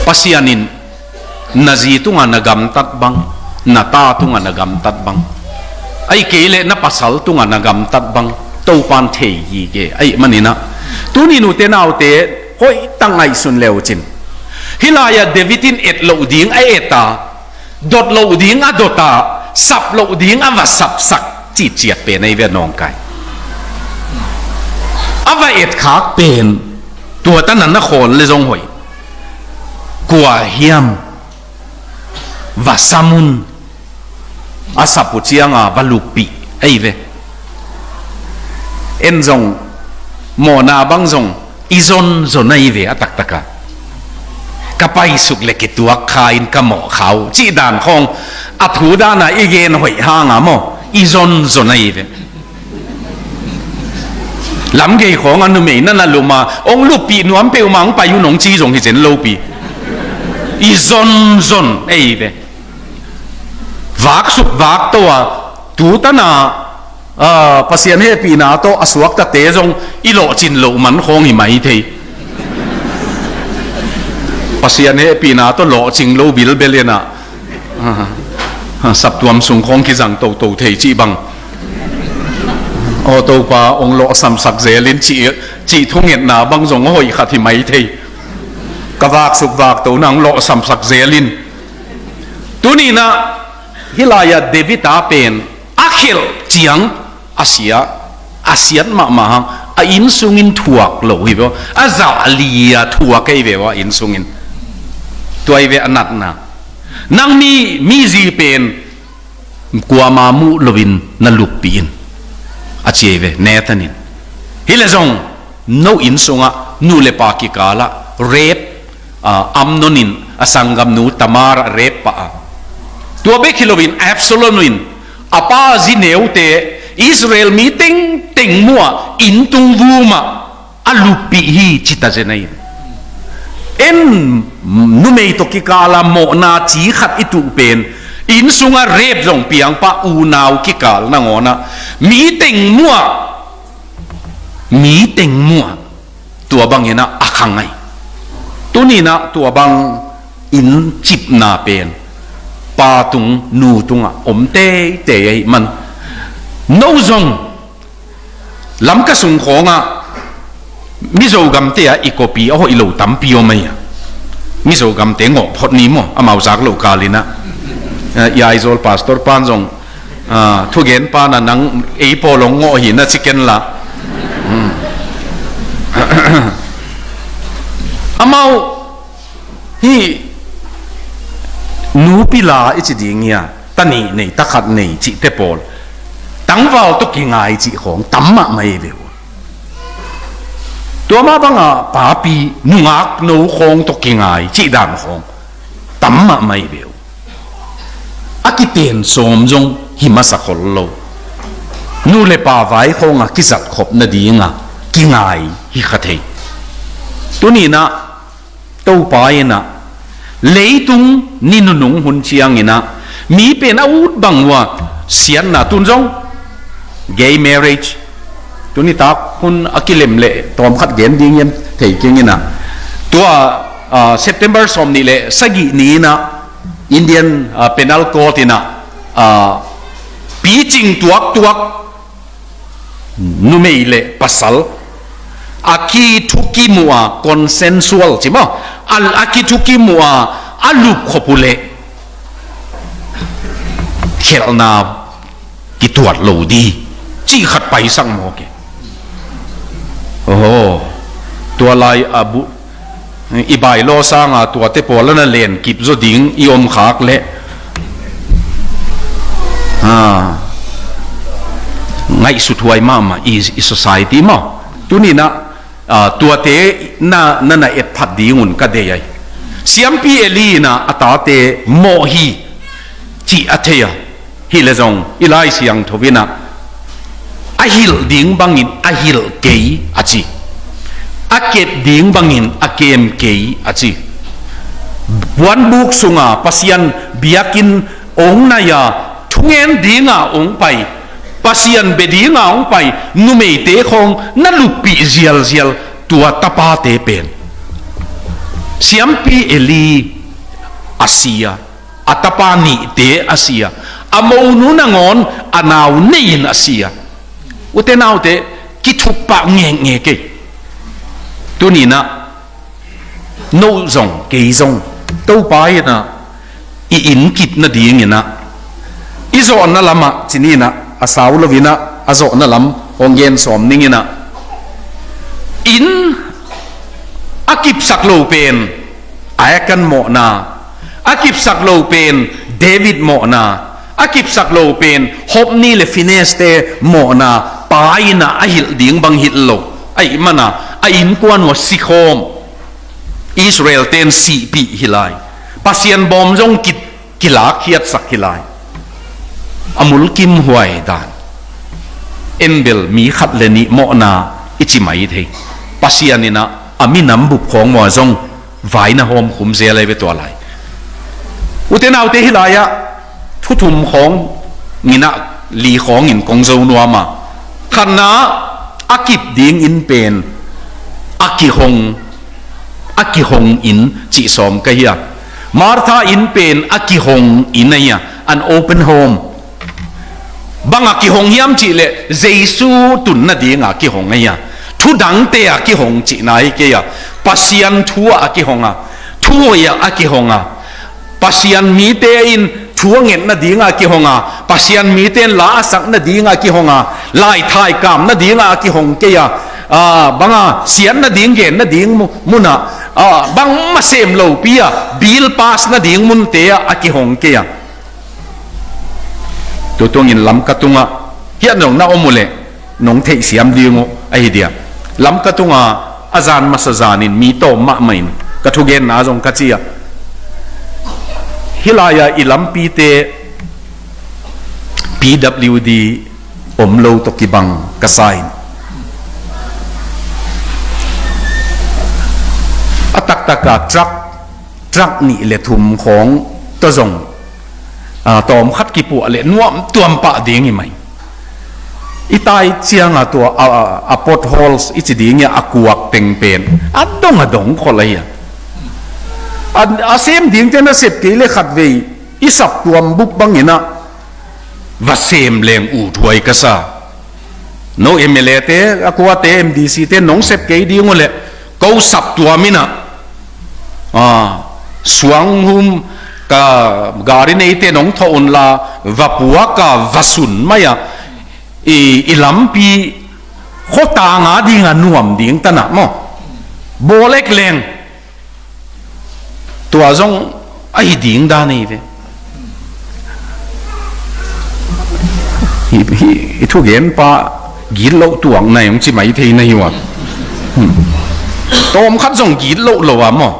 Pasian in na zi tungah na gamtat bang, na ta tungah na gamtat bang, ahih kei leh na pasal tungah na gamtat bang Topan thei hi ke. Ahih maninah tuni nute naute hoihtak ngaihsun le uh cin, hih lai-ah David in et loh ding a et a, dot loh ding a dot a, sap loh ding a va sapsak cihciat pen ahi ve nawngkai. A va etkhak pen tua tanan a khawl le zong hoih. Kua hiam va sam un, a sap uh cianga va luppih ahi ve. En zong mawhna bang zong i zonzon ahi ve a taktaka. Ka paisuk le kituak kha in ka mawh kha uh cih dan khawng a thu dana i gen hoih hanga maw, i zonzon ahi ve. Lamgei khawng a numei na na lum a, hong luppih nuam peuhmah hong pai un hong ci zong hi zen lopi. I zonzon ahi ve. Vaksuk vakto a, tu tana, ah, Pasian hehpihna tawh a suaktate zong i lawhcin loh man khawng hi mai thei. Pasian hehpihna tawh lawhcing lo bilbel inah, ah, saptuam sung khawng kizang toto thei cih bang. Aw Topa, hong lawhsamsak zelin cih, cih thungetna bang zong a hoih khat hi mai thei. Ka vaksuk vakto nang lawhsamsak zelin. Tuninah hih lai-ah David a pen a khelh ciang a sia, a siat mahmah hang, a innsungin thuak lo hi ve aw, a zah li-a thuak ahi ve aw, a innsungin. Tua hi ve a natna. Nang mi, mi zi pen kuama muh loin na luppih in, a ci ahi ve Nathan in. Hi le zong no innsungah nu le pa kikalah rape, ah, Amnon in a sanggamnu Tamar a rape pah a. Tua bek hi loin Absalom in a pa zi neute Israel mi tengteng muah inntung vumah a luppih hi cita zen ahi. En numei tawh kikala mawhna ci khat i tuh pen innsungah rape zong piangpah unau kikal nangawnah mi teng muah, mi teng muah tua banginah a khang ahi. Tuninah tua bang inncipna pen pa tung nu tungah om teitei ahi man. No zong lamka sung khawngah Mizo gamte ah i kopi a hoih lo tampi om ahi a. Mizo gamte ngawh phot ni maw, amau zak loh kalinah. Eh, i Aizawl pastor pan zong Ah, thugen pa na nang ei pawl hong ngawh hi na ci ken la. Hmm. Amau hi nupi la i ci ding hia, ta nih nei, ta khat nei cihte pawl tangval tawh kingai cih khawng tam mahmah hi ve uh. Tua mah banga papi nungak no khawng tawh kingai cih dan khawng tam mahmah hi ve uh. A kiten sawm zong hi masa khol lo. Nu le pa vai khawnga kizat khop nadinga kingai hi kha thei. Tuninah Topa inah leitung ni nunung hun cianginah mi pen a ut bang uh a siatna tun zong gay marriage, tuni tak hun a kilem leh tawmkhat gen ding hiam thei keng inah, tua, ah, September sawm nih le sagih ni inah Indian, ah, Penal Code inah, ah, picing tuaktuak numei le pasal a kithukim uh a, consensual ci maw, a, a kithukim uh a, a lupkhop uh leh khelhna kituat lo di cih khat paisak mawk e. Oho, tua lai a bu, i bylaw sanga tuate pawl a na len kip zaw ding i om khak leh, ah, ngaihsut huai mahmah i, i society maw. Tuninah, ah, tuate na, na, na etphat dingun ka dei ai. Siampi Eli inah a tate mawh hi cih a thei a, hi leh zong i Lai Siangtho inah a hilh ding bangin a hilh kei a ci, a kem ding bangin a kem kei a ci. Puanbuk sunga Pasian biakinn ong nai a, thungen dinga ong pai, Pasian bia dinga ong pai numeite khawng na luppih zialzial, tua tapate pen Siampi Eli a si a, a tapa nihte a si a, a monu nangawn a nau nei-in a si a. Ute naute, kithup pah ngekngek ei. Tuninah no zong kei zong Topa inah i inn kip nadinginah i zawhna lamah ci ninah a sau loinah a zawhna lam hong gen sawm ninginah, inn a kipsak lo pen Achan mawhna, a kipsak lo pen David mawhna, a kipsak lo pen Hophni le Phinehas-te mawhna, pa inah a hilh ding bang hilh lo ahih mana a innkuan uh a sikhawm, Israel-ten sihpih hi lai, Pasian bawm zong ki, kilakkhiatsak hi lai. A mulkimhuai dan. En bel mi khat le nih mawhna i ci mai thei. Pasian inah a minam bup khawng maw zong vai na hawmkhum zel ahi ve tua lai. Ute naute, hi lai-ah thu thum khawng inah, li khawngin kong zo nuam a. Khatna, a kip ding inn pen a kihong, a kihong inn cih sawm ka hi a. Martha inn pen a kihong inn ahi a, an open home. Bang a kihong hiam cih leh Jesu tun nadinga kihong ahi a, thu dangte a kihong cihna hi kei a, Pasian thu ah a kihong a, thu hoih ah a kihong a, Pasian mite in thu a nget nadinga a kihong a, Pasian mite in la a sak nadinga a kihong a, laithai kam nadinga a kihong kei a, a, bang a siat nading gen nading mu-, mun ah, a, bangmah sem lopi a bill pass nading munte ah a kihong kei a. Tua tungin Lamka tungah hiah nong na om uh leh nong theihsiam ding uh ahi dia. Lamka tungah a zan masa zanin mi tawm mahmah in ka thugenna zong ka ci a. Hi lai-ah i lampite P W D om lo tawh kibang ka sa in, a taktak a truck, truck nih le thum khawng tawh zong, a, tawmkhat kipuah leh nuamtuam pah ding hi mai. I tai cianga tua, a, a, a potholes i ci ding hi a, a kuak teng pen a dong a dong khol ahi a. A, a sem dingte na sep kei leh khatvei i saptuam bup bangin ah va sem leng uthuai ka sa. No M L A te, a kuate M D C te nong sep kei ding uh leh ko saptuam in ah, a, suanghum ka gari neite nong thawh unla, va puak a, va sun mai a, i, i lampi khuatang a ding a nuam ding tanah maw. Bawl ek leng. Tua zong ahi ding dan hi ve. Hi, hi, hi thugenpa gitloh tuak nai hong ci mai thei na hi ua. Hmm. Tawm khat zong gitloh lo a maw.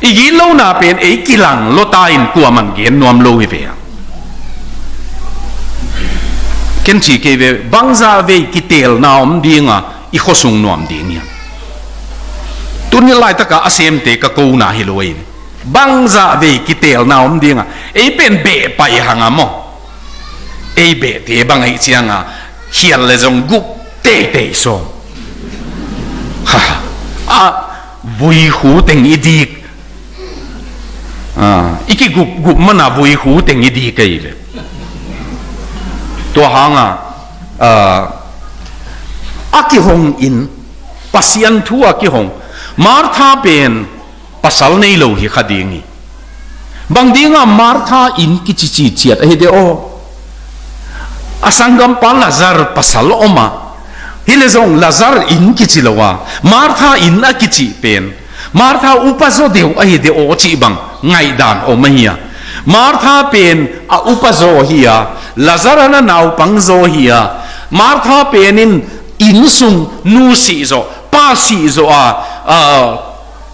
I gitlohna pen ei kilang lota in kuaman gen nuam lo hi ve a. Ken ci kei ve, bangzah vei kiteelna om dinga i khuasung nuam ding hiam? Tuni laitaka a semte ka kona hi lo ei. Bangzah vei kiteelna om dinga ei pen beh pai hanga maw. Ei behte bang ahi cianga khial le zong gup teitei sawm. Ha, a, vuikhu teng i dik. A, i kigup gup mana vuikhu teng i dik ahi ve. Tua hanga, a, a kihong in, Pasian thu a kihong. Martha pen pasal nei lo hi kha ding hi. Bang dinga Martha inn kicici ciat ahi de aw. A sanggampa Lazar pasal om a. Hi le zong Lazar inn kici lo a, Martha inn a kici pen, Martha upa zaw deuh ahi de aw cih bang ngaihdan om ahi a. Martha pen a upa zaw hi a, Lazar a na naupang zaw hi a. Martha pen in inn sung nu sih zawh, pa sih zawh a, a,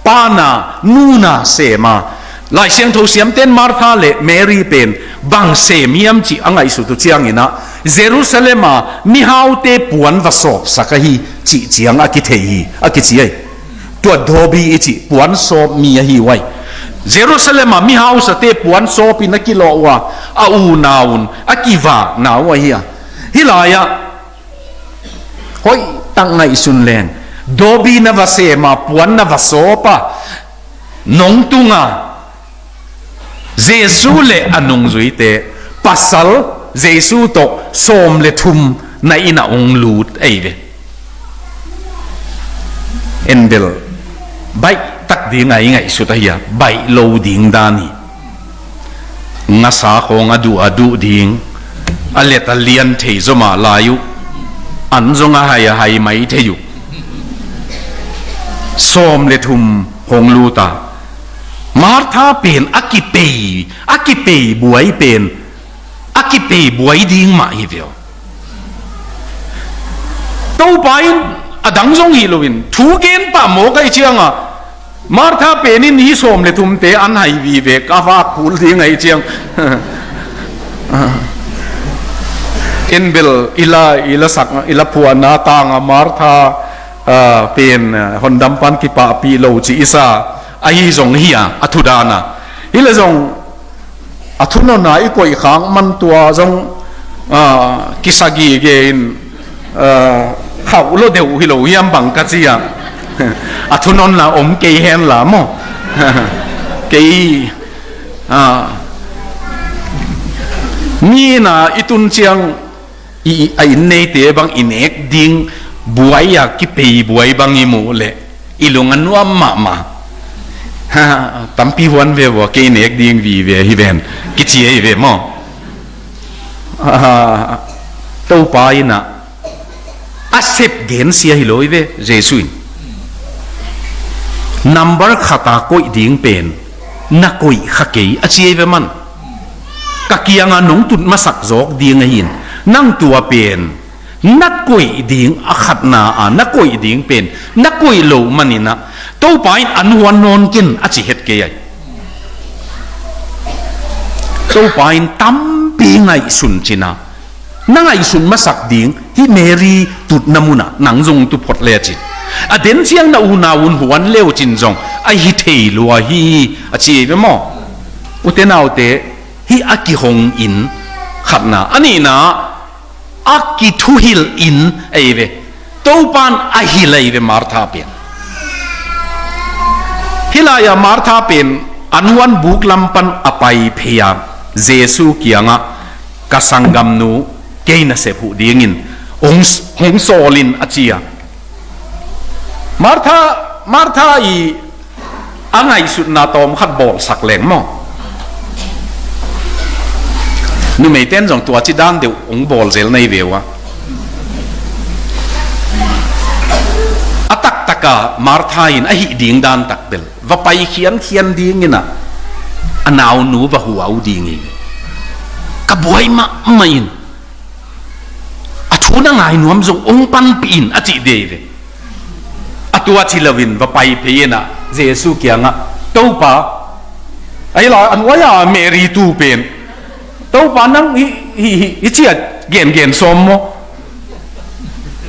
pana nuna sema. Lai Siangtho siamten Martha le Mary pen bang sem hiam cih a ngaihsut uh ciangin ah, Jerusalem a mihaute puan va sawpsak ahi cih ciang a kithei hi, a kici ahi. Tua dawbi i cih puan sawp mi ahi uai. Jerusalem a mihausate puan sawpin a kilawh uh a, a unau un a kivakna uh ahi a. Hih lai-ah hoihtak ngaihsun leng, dawbi na va sema, puan na va sawpa, nong tunga Jesu le a nungzuite, pasal Jesu tawh sawm le thum na inn ah hong lut ahi ve. Enbel baih tak ding a i ngaihsut ahi a, baih lo ding dan hi. Ngasa khawng a duh a duh ding, a let a lian thei zomah lai uh, an zong a hai a hai mai thei uh. Sawm le thum hong luta. Martha pen a kipei, a kipei buai pen, a kipei buai ding mah hi ve aw. Topa in a dang zong hi loin thu gen pah mawk ahi cianga, Martha pen in hi sawm le thumte an hai vive ka vak phul ding ahi ciang. Enbel ila, ila sak, ila phuana tanga Martha, ah, pen, ah, hondampan kipahpih lo ci isa ahi zong hi a, a thudana. Hi le zong a thunona i koih khak man tua zong, ah, kisa gige in, ah, khauh lo deuh hi lo hiam bang ka ci a. A thunonna om kei hen la maw. Kei, ah, mi na i tun ciang i, a inn neite bang i nek ding buai a kipei buai bang i muh leh i lung a nuam mahmah. Ha, tampi huan ve vua kei nek ding vive hi ven kici ahi ve maw? Ha, Topa in ah a sep gensia hi lo hi ve, Jesu in. Number khata koih ding pen na koih kha kei a ci ahi ve man. Ka kianga nong tut masak zawk ding ahin, nang tua pen na koih ding a khatna a na koih ding pen na koih loh maninah Topa in an huan nawn ken a ci het kei ai. Topa in tampi ngaihsun cina na ngaihsun masak ding hih Mary tutna munah nang zong tu phot le a cin. A den ciang na unau un huan leu cin zong a hi thei lua hi a ci ei ve maw? Ute naute, hih a kihong in khatna, a nihna a kithuhilh in ei ve. Topan a hilh ei ve Martha pen. Hih lai-ah Martha pen an huan buk lam pan a pai phei a Jesu kiangah ka sanggamnu kei nasep huh dingin hong, hong sawlin a ci a. Martha, Martha i a ngaihsutna tawm khat bawlsak leng maw? Numeite in zong tua ci dan deuh hong bawl zel na hi ve uh a. A taktaka Martha in a hih ding dan tak bel va pai khiankhian dingin a, a naunu va hua uh ding hi. Ka buai mahmah in, a thu na ngai nuam zong hong panpih in a cih dei ve. A tua ci loin va pai phei in a, Jesu kiangah, Topa, ahi la, a nuai-a Mary tu pen, Topa nang hi, hi, hi, hi ci a gengen sawm maw?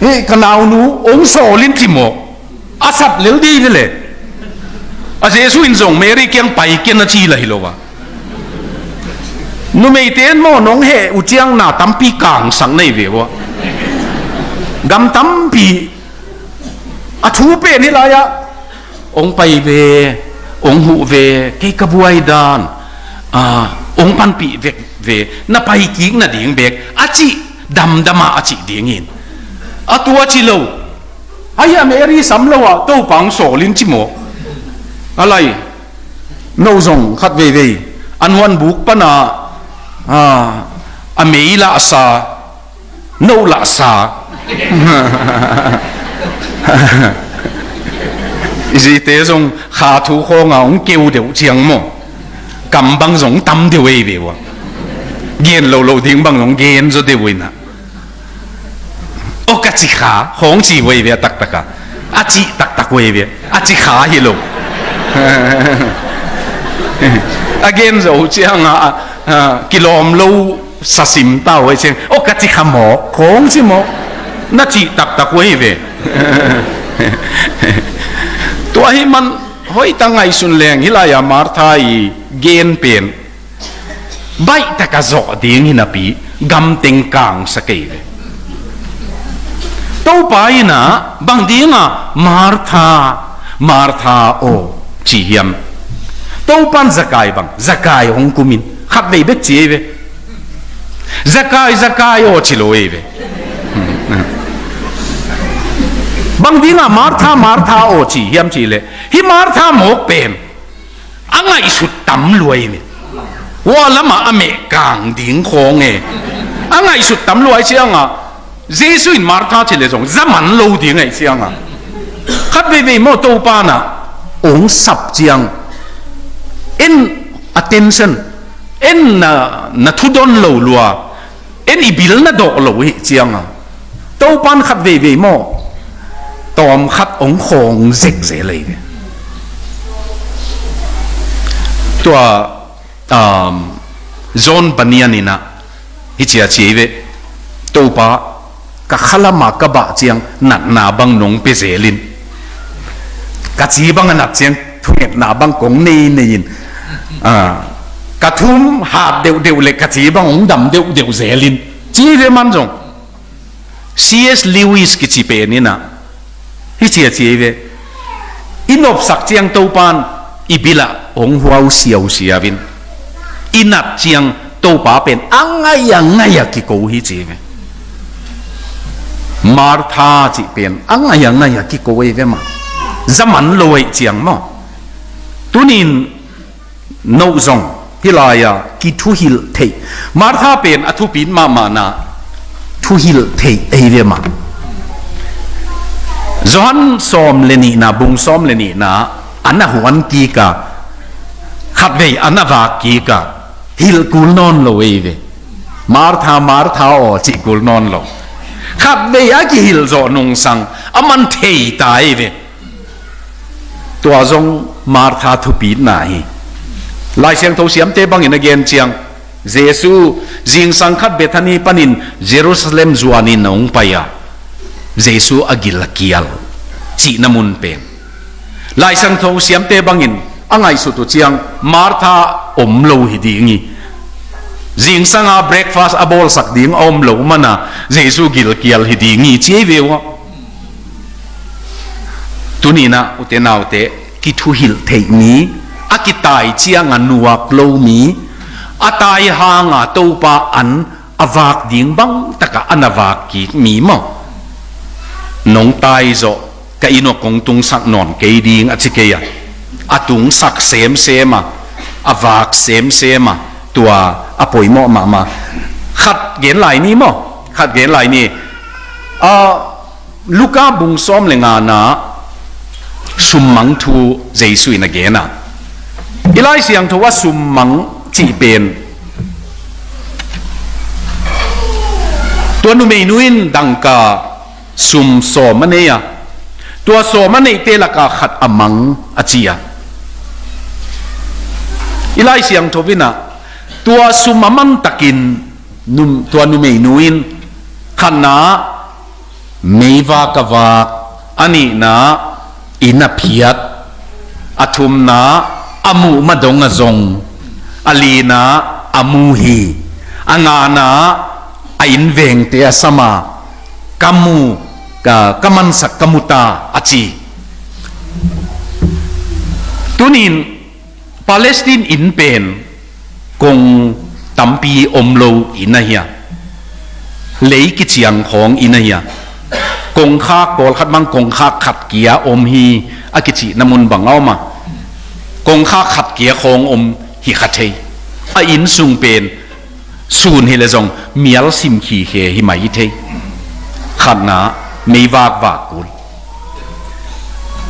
Hi, ka naunu hong sawl in ci maw? A sap lel dei ve le. A Jesu in zong Mary kiang pai ken a ci la hi lo a. Numeite in maw nong heh uh ciang na tampi kangsak na hi ve uh a. Gam tampi a thu pen hi lai-ah, hong pai ve, hong huh ve, kei ka buai dan, a, hong panpih vek ve, na pai kik nading bek a cih damdam a a cih dingin. A tua ci lo. Ahi a Mary sam lo ah Topa hong sawl in ci maw? A lai, no zong khat veivei a nuanbuk pana, a, a mei lahsa, no lahsa. I zite zong kha thu khawnga hong keu deuh ciang maw? Kam bang zong tam deuh ei ve uh a. Gen lo lo ding bang zong gen zaw deuh uh inah. Aw ka ci kha, khawng ci uh ei ve a taktaka. A cih taktak uh ei ve. A ci kha hi lo. A gen zo cianga, a, a, kilawm lo sasim ta uh ei ciang. Aw ka ci kha maw, khawng ci maw. Na cih taktak uh ei ve. Tua hi man hoih ta ngaihsun leng hi lai-a Martha i gen pen baih taka zawh ding hi napi gamteng kangsa kei ve. Topa inah bang dinga Martha, Martha aw ci hiam? Topan Zakai bang, Zakai hong kumin khat vei bek ci ei ve. Zakai, Zakai aw ci lo ei ve. Bang dinga Martha, Martha aw ci hiam ci leh, hi Martha mawk pen a ngaihsut tam luai ve. Hua lamah a meh kang ding khawng e. A ngaihsut tam luai cianga Jesu in Martha ci le zong za man lo ding ahi cianga khat veivei maw Topa na hong sap ciang en attention, en na, na thudon lo lua, en i bil na dawh lo hi cianga Topan khat veivei maw tawm khat hong khawng zekzek lei ve. Tua, um, John Bunyan inah hi cia ci ei ve. Topa, ka khalama ka bah ciang natna bang nong pia zelin, ka ci bang a nat ciang thungetna bang kong nei nei in, ah, ka thum hat deuhdeuh le ka ci bang hong dam deuhdeuh zelin ci ve man zong. C S Lewis kici pen inah hi cia ci ei ve. I nopsak ciang Topan i bilah hong huau siausiau in, i nat ciang Topa pen a ngai a ngai a kiko hi ci ei ve. Martha cih pen a ngai a ngai a kiko ei ve mah. Za man lo ei ciang maw? Tunin no zong hi lai-a kithuhilh theih. Martha pen a thupit mahmahna thuhilh theih ei ve mah. Johan sawm le nihna, bung sawm le nihna, an a huan kika, khatvei an a vak kika, hilh kul nawn lo ei ve. Martha, Martha aw cih kul nawn lo. Khatvei a kihilh zawh nungsang a man thei ta ei ve. Tua zong Martha thupitna hi. Lai Siangtho siamte bangin a gen ciang, Jesu zingsang khat Bethany panin Jerusalem zuanin a hong pai a, Jesu a gil a kial cihna mun pen. Lai Siangtho siamte bangin a ngaihsut uh ciang Martha om lo hi ding hi. Zingsanga breakfast a bawlsak ding a om lo mana Jesu gilkial hi ding hi ci ei ve uh a. Tuninah ute naute, kithuhilh theih mi, a kitai cianga nuak lo mi, a tai hanga Topa an a vak ding bang taka an a vak kik mi maw? Nong tai zawh ka inn ah kong tungsak nawn kei ding a ci kei a, a tungsak semsem a, a vak semsem a, Tua a poimawh mahmah. Khat gen lai ni maw? Khat gen lai ni. Ah, Luka bung sawm le ngana summang thu Jesu in a gen a. I Lai Siangtho a summang cih pen tua numeinu in dangka sum sawm a nei a, tua sawm a neihte laka khat a mang a ci a. I Lai Siangtho in a, tua sum a mantakin num, tua numeinu in khatna meivak a vak, a nihna inn a phiat, a thumna a muh ma dong a zong, a lina a mu hi, a ngana a innvengte a sam a, ka mu, ka, ka mansak ka mu ta a ci. Tunin Palestine inn pen kong tampi om lo inn ahi a, lei kiciang khawng inn ahi a, kongkhak pawlkhat mang kongkhak khat kia om hi a kicihna mun bang a om a, kongkhak khat kia khawng om hi kha thei. A inn sung pen sun hi le zong mial sim khikhe hi mai hi thei. Khatna meivak vak kul.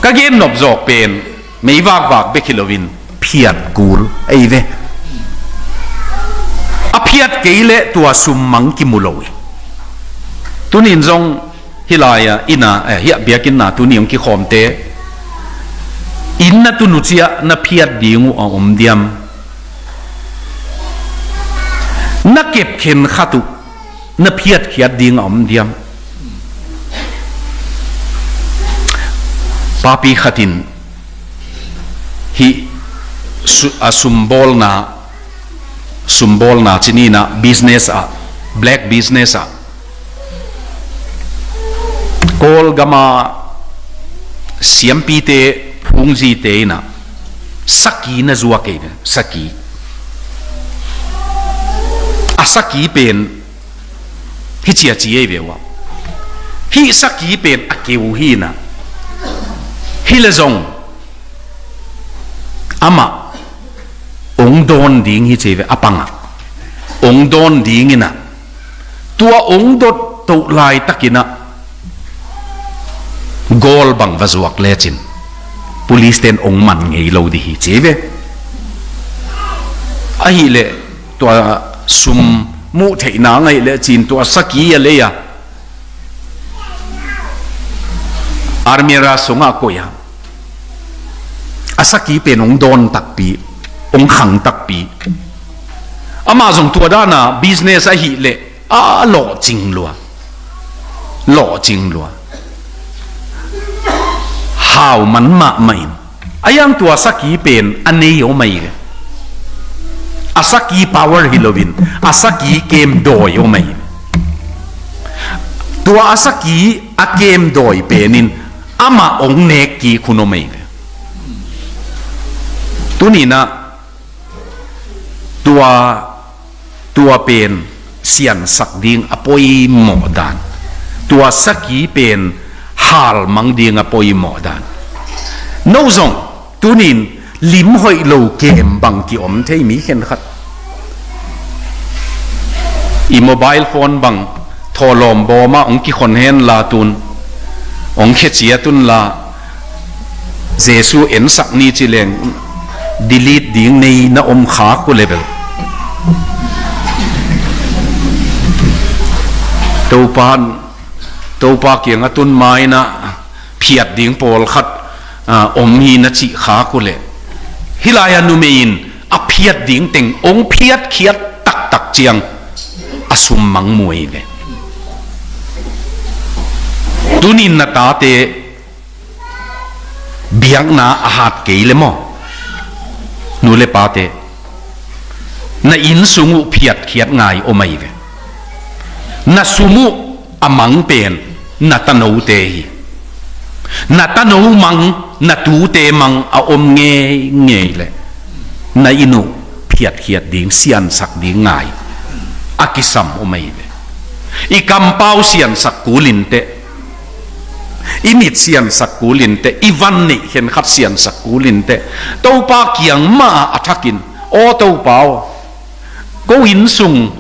Ka gen nop zawk pen meivak vak bek hi loin phiat kul ei ve. A phiat kei leh tua summang kimu lo hi. Tunin zong hih lai-a inn a, eh, hih a biakinnah tuni hong kikhawmte, inn na tun uh ciah na phiat ding uh a om diam? Na kep khenkhat uh na phiatkhiat ding a om diam? Papi khat in hih su-, a sumbawlna, sumbawlna ci ni in a, business ah, black business ah, Kawlgam a siampite, phungzite in a, saki na zuak ei ve, saki. A saki pen hi ci a ci ei ve ua. Hih saki pen a keu hi in a, hi le zong amah ong dawn ding hi ci ei ve, a pangah ong dawn ding in a, tua ong dot toh laitakin a, gold bang va zuak lecin police ten ong man ngei lo ding hi ci ei ve. Ahih leh tua sum muh theih nang ahih lecin tua saki a lei a, almirah sungah koih a, a saki pen ong dawn takpi, ong khang takpi. Amah zong tua dan a business ahih leh a lawhcing lua, lawhcing lua, hau man mahmah in. A hiang tua saki pen a nei om ahi ve. A saki power hi loin a saki kem dawi om ahi ve. Tua a saki a kem dawi pen in amah ong nek kik hun om ahi ve. Tuni in a tua, tua pen siansak ding a poimawh dan, tua saki pen halmang ding a poimawh dan. No zong tunin lim hoih lo kem bang kiom thei mi khenkhat. I mobile phone bang thawhlawm bawm ah hong kikhon hen la, tun hong khia ciat un la, Jesu ensak ni ci leng delete ding nei na om khak uh leh bel, Topa, Topa kiangah tun ma-in a phiat ding pawlkhat, ah, om hi na cih khak uh leh, hih lai-ah numei in a phiat ding teng hong phiatkhiat taktak ciang a summang mu ei ve. Tunin na tate biakna a hat kei leh maw, nu le pate, na inn sung uh phiatkhiat ngai om ahi ve. Na sum uh a mang pen na tanote hi. Na tano mang, na tute mang a om ngeingei leh na inn uh phiatkhiat ding, siansak ding ngai a kisam om ahi ve. I kampau siansak kul inteh, i mit siansak kul inteh, i van neih khenkhat siansak kul inteh. Topa kiang mah a thakin, aw Topa aw, Ko inn sung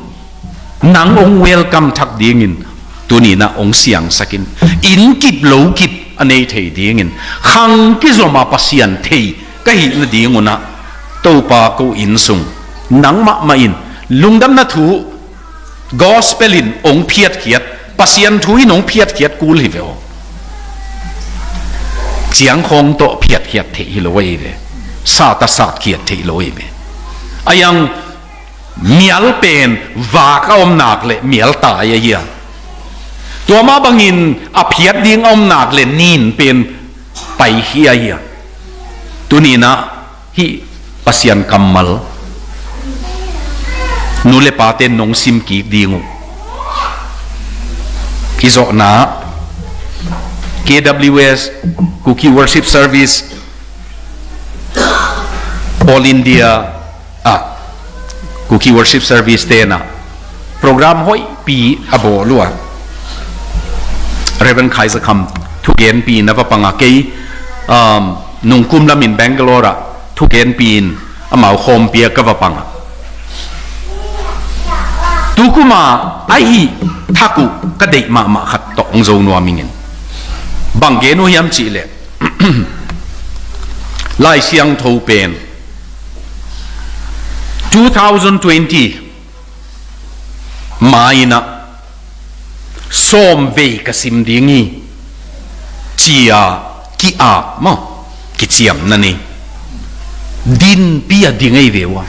nang hong welcome thak dingin tuni-in ah hong siangsak in, inn kip lo kip a nei thei dingin khang kizom a Pasian thei ka hih nadingun ah, Topa, ko inn sung nang mahmah in lungdamna thu gospel in hong phiatkhiat, Pasian thu in hong phiatkhiat kul hi ve aw. Ciangkhawng tawh phiatkhiat theih hi lo ahi ve. Sat a satkhiat theih lo ahi ve. A iang mial pen vak a om nak leh mial tai ahi a. Tua mah bangin a phiat ding a om nak leh nin pen paikhia ahi a. Tuni-in ah hih Pasian kammal nu le pate nong sim kik ding uh. I zawhna K W S, Kuki Worship Service, All India, ah, Kuki Worship Service te in ah program hoihpi a bawl uh a, Reverend Khai Za Kham thugenpi in a va pang a, kei, um, Nungkum lamin Bangalore ah thugenpi in amau khawmpi a ka va pang a, tu kum a a hih thak uh ka deih mahmah khat tawh hong zo nuam ing. Bang gen uh hiam cih leh, Lai Siangtho pen two thousand twenty ma-in ah sawm vei ka sim ding hi, ci-a ki-ap maw, kiciamna nei. Dinpi a ding ahi ve uh a,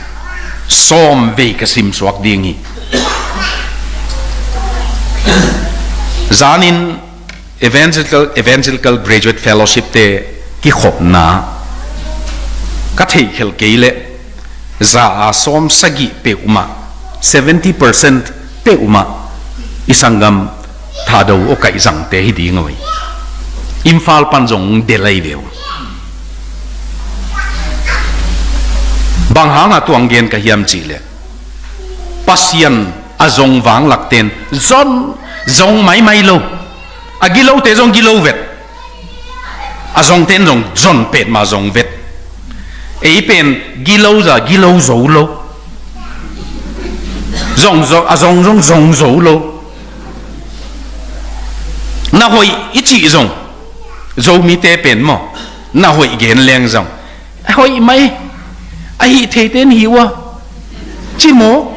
sawm vei ka sim suak ding hi. Zanin Evangelical, Evangelical Graduate Fellowship te kikhopna ka theihkhelh kei leh, za a sawm sagih peuhmah, seventy percent peuhmah i sanggam Thado aw Kaih Zangte hi ding uh hi. Imphal pan zong del ahi ve uh. Bang hangah tua hong gen ka hiam cih leh, Pasian a zong vanglakte'n zon zong maimai lo. A gilote zong gilo vet. A zongte'n zong zon petmah zong vet. Ei pen gilo za gilo zo lo. Zong zo, a zong zong zong zo lo. Na hoih i cih zong, Zomite pen maw, na hoih gen leng zong, a hoih mai, a hih theite'n hi uh a, ci mawk.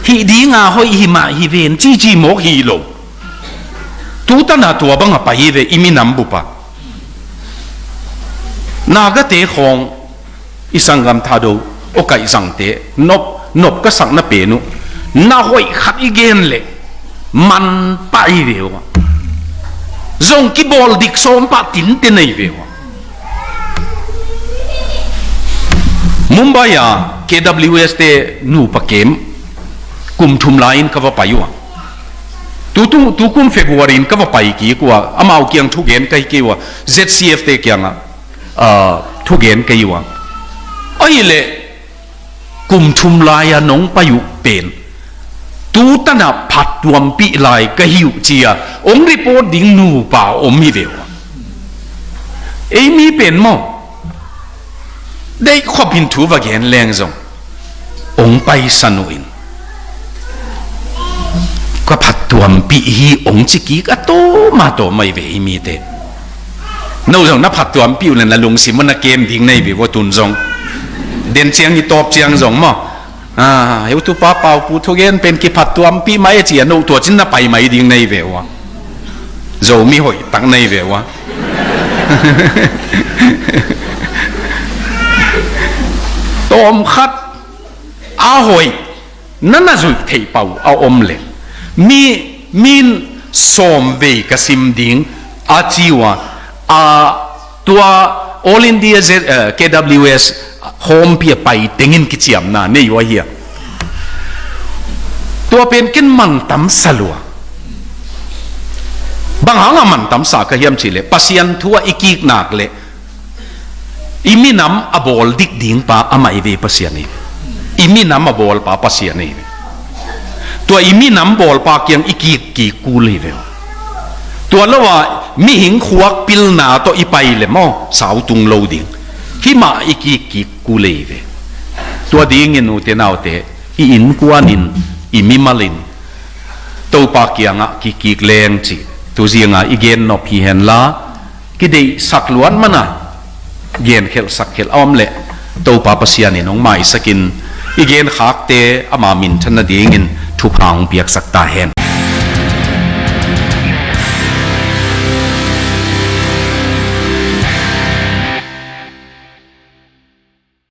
Hih dinga hoih hi mah hi ven, ci ci mawk hi lo. Tu tan a tua bang a pai hi ve, i minam bup a. Nagate khawng, i sanggam Thado aw Kaih Zangte nop, nop ka sakna pen uh, na hoih khat i gen leh man pah hi ve uh a. Zong kibawl dik sawm pah tinte nei ve uh a. Mumbai a K W S te nupa kem kum thum lai-in ka va pai uh a. Tu, tu, tu kum February in ka va pai kik uh a, amau kiang thugen ka hi kei uh a, Z C F te kiangah, ah, thugen ka hi uh a. Ahih leh kum thum lai-a nong pai uh pen tu tan a phattuampih lai ka hi uh ci-a hong report ding nupa om hi ve uh a. Ei mi pen maw, deih khop in thu va gen leng zong hong paisan uh in, ka phattuampih hi hong ci kik a tawm a tawm ahi ve, i mite. No zong na phattuampih uh leh na lungsim ah na kem ding na hi ve uh a, tun zong. Den ciang i tawp ciang zong maw, ah, heutupa Paupu thugen pen kiphattuampih mai a ci-a no tua cin na pai mai ding na hi ve uh a. Zomi hoih tak na hi ve uh a. Tawm khat a hoih na na zuih theih pah uh a om leh, mi, min sawm vei ka sim ding a ci uh a, a, tua All India Z-, eh, K W S khawmpi a pai tengin kiciamna nei uh ahi a. Tua pen ken mantam sa lua. Bang hangah mantam sa ka hiam cih leh, Pasian thu ah i kik nak leh i minam a bawl dik ding pa amah i ve Pasian hi. I minam a bawl pa Pasian hi. Tua i minam bawl pa kiang i kik kik kul hi ve. Tua lo a mihing khuak pilna tawh i pai leh maw, sau tung lo ding. Hih mah i kik kik kul hi ve. Tua dingin ute naute, i innkuanin, i mimalin Topa kiangah kikik leng cih tu zinga i gennop hi henla, kideihsak luat mana genkhelhsak khelh a om leh Topa Pasian in hong maisakin i genkhakte ama minthan nadingin thupha hong piaksak ta hen.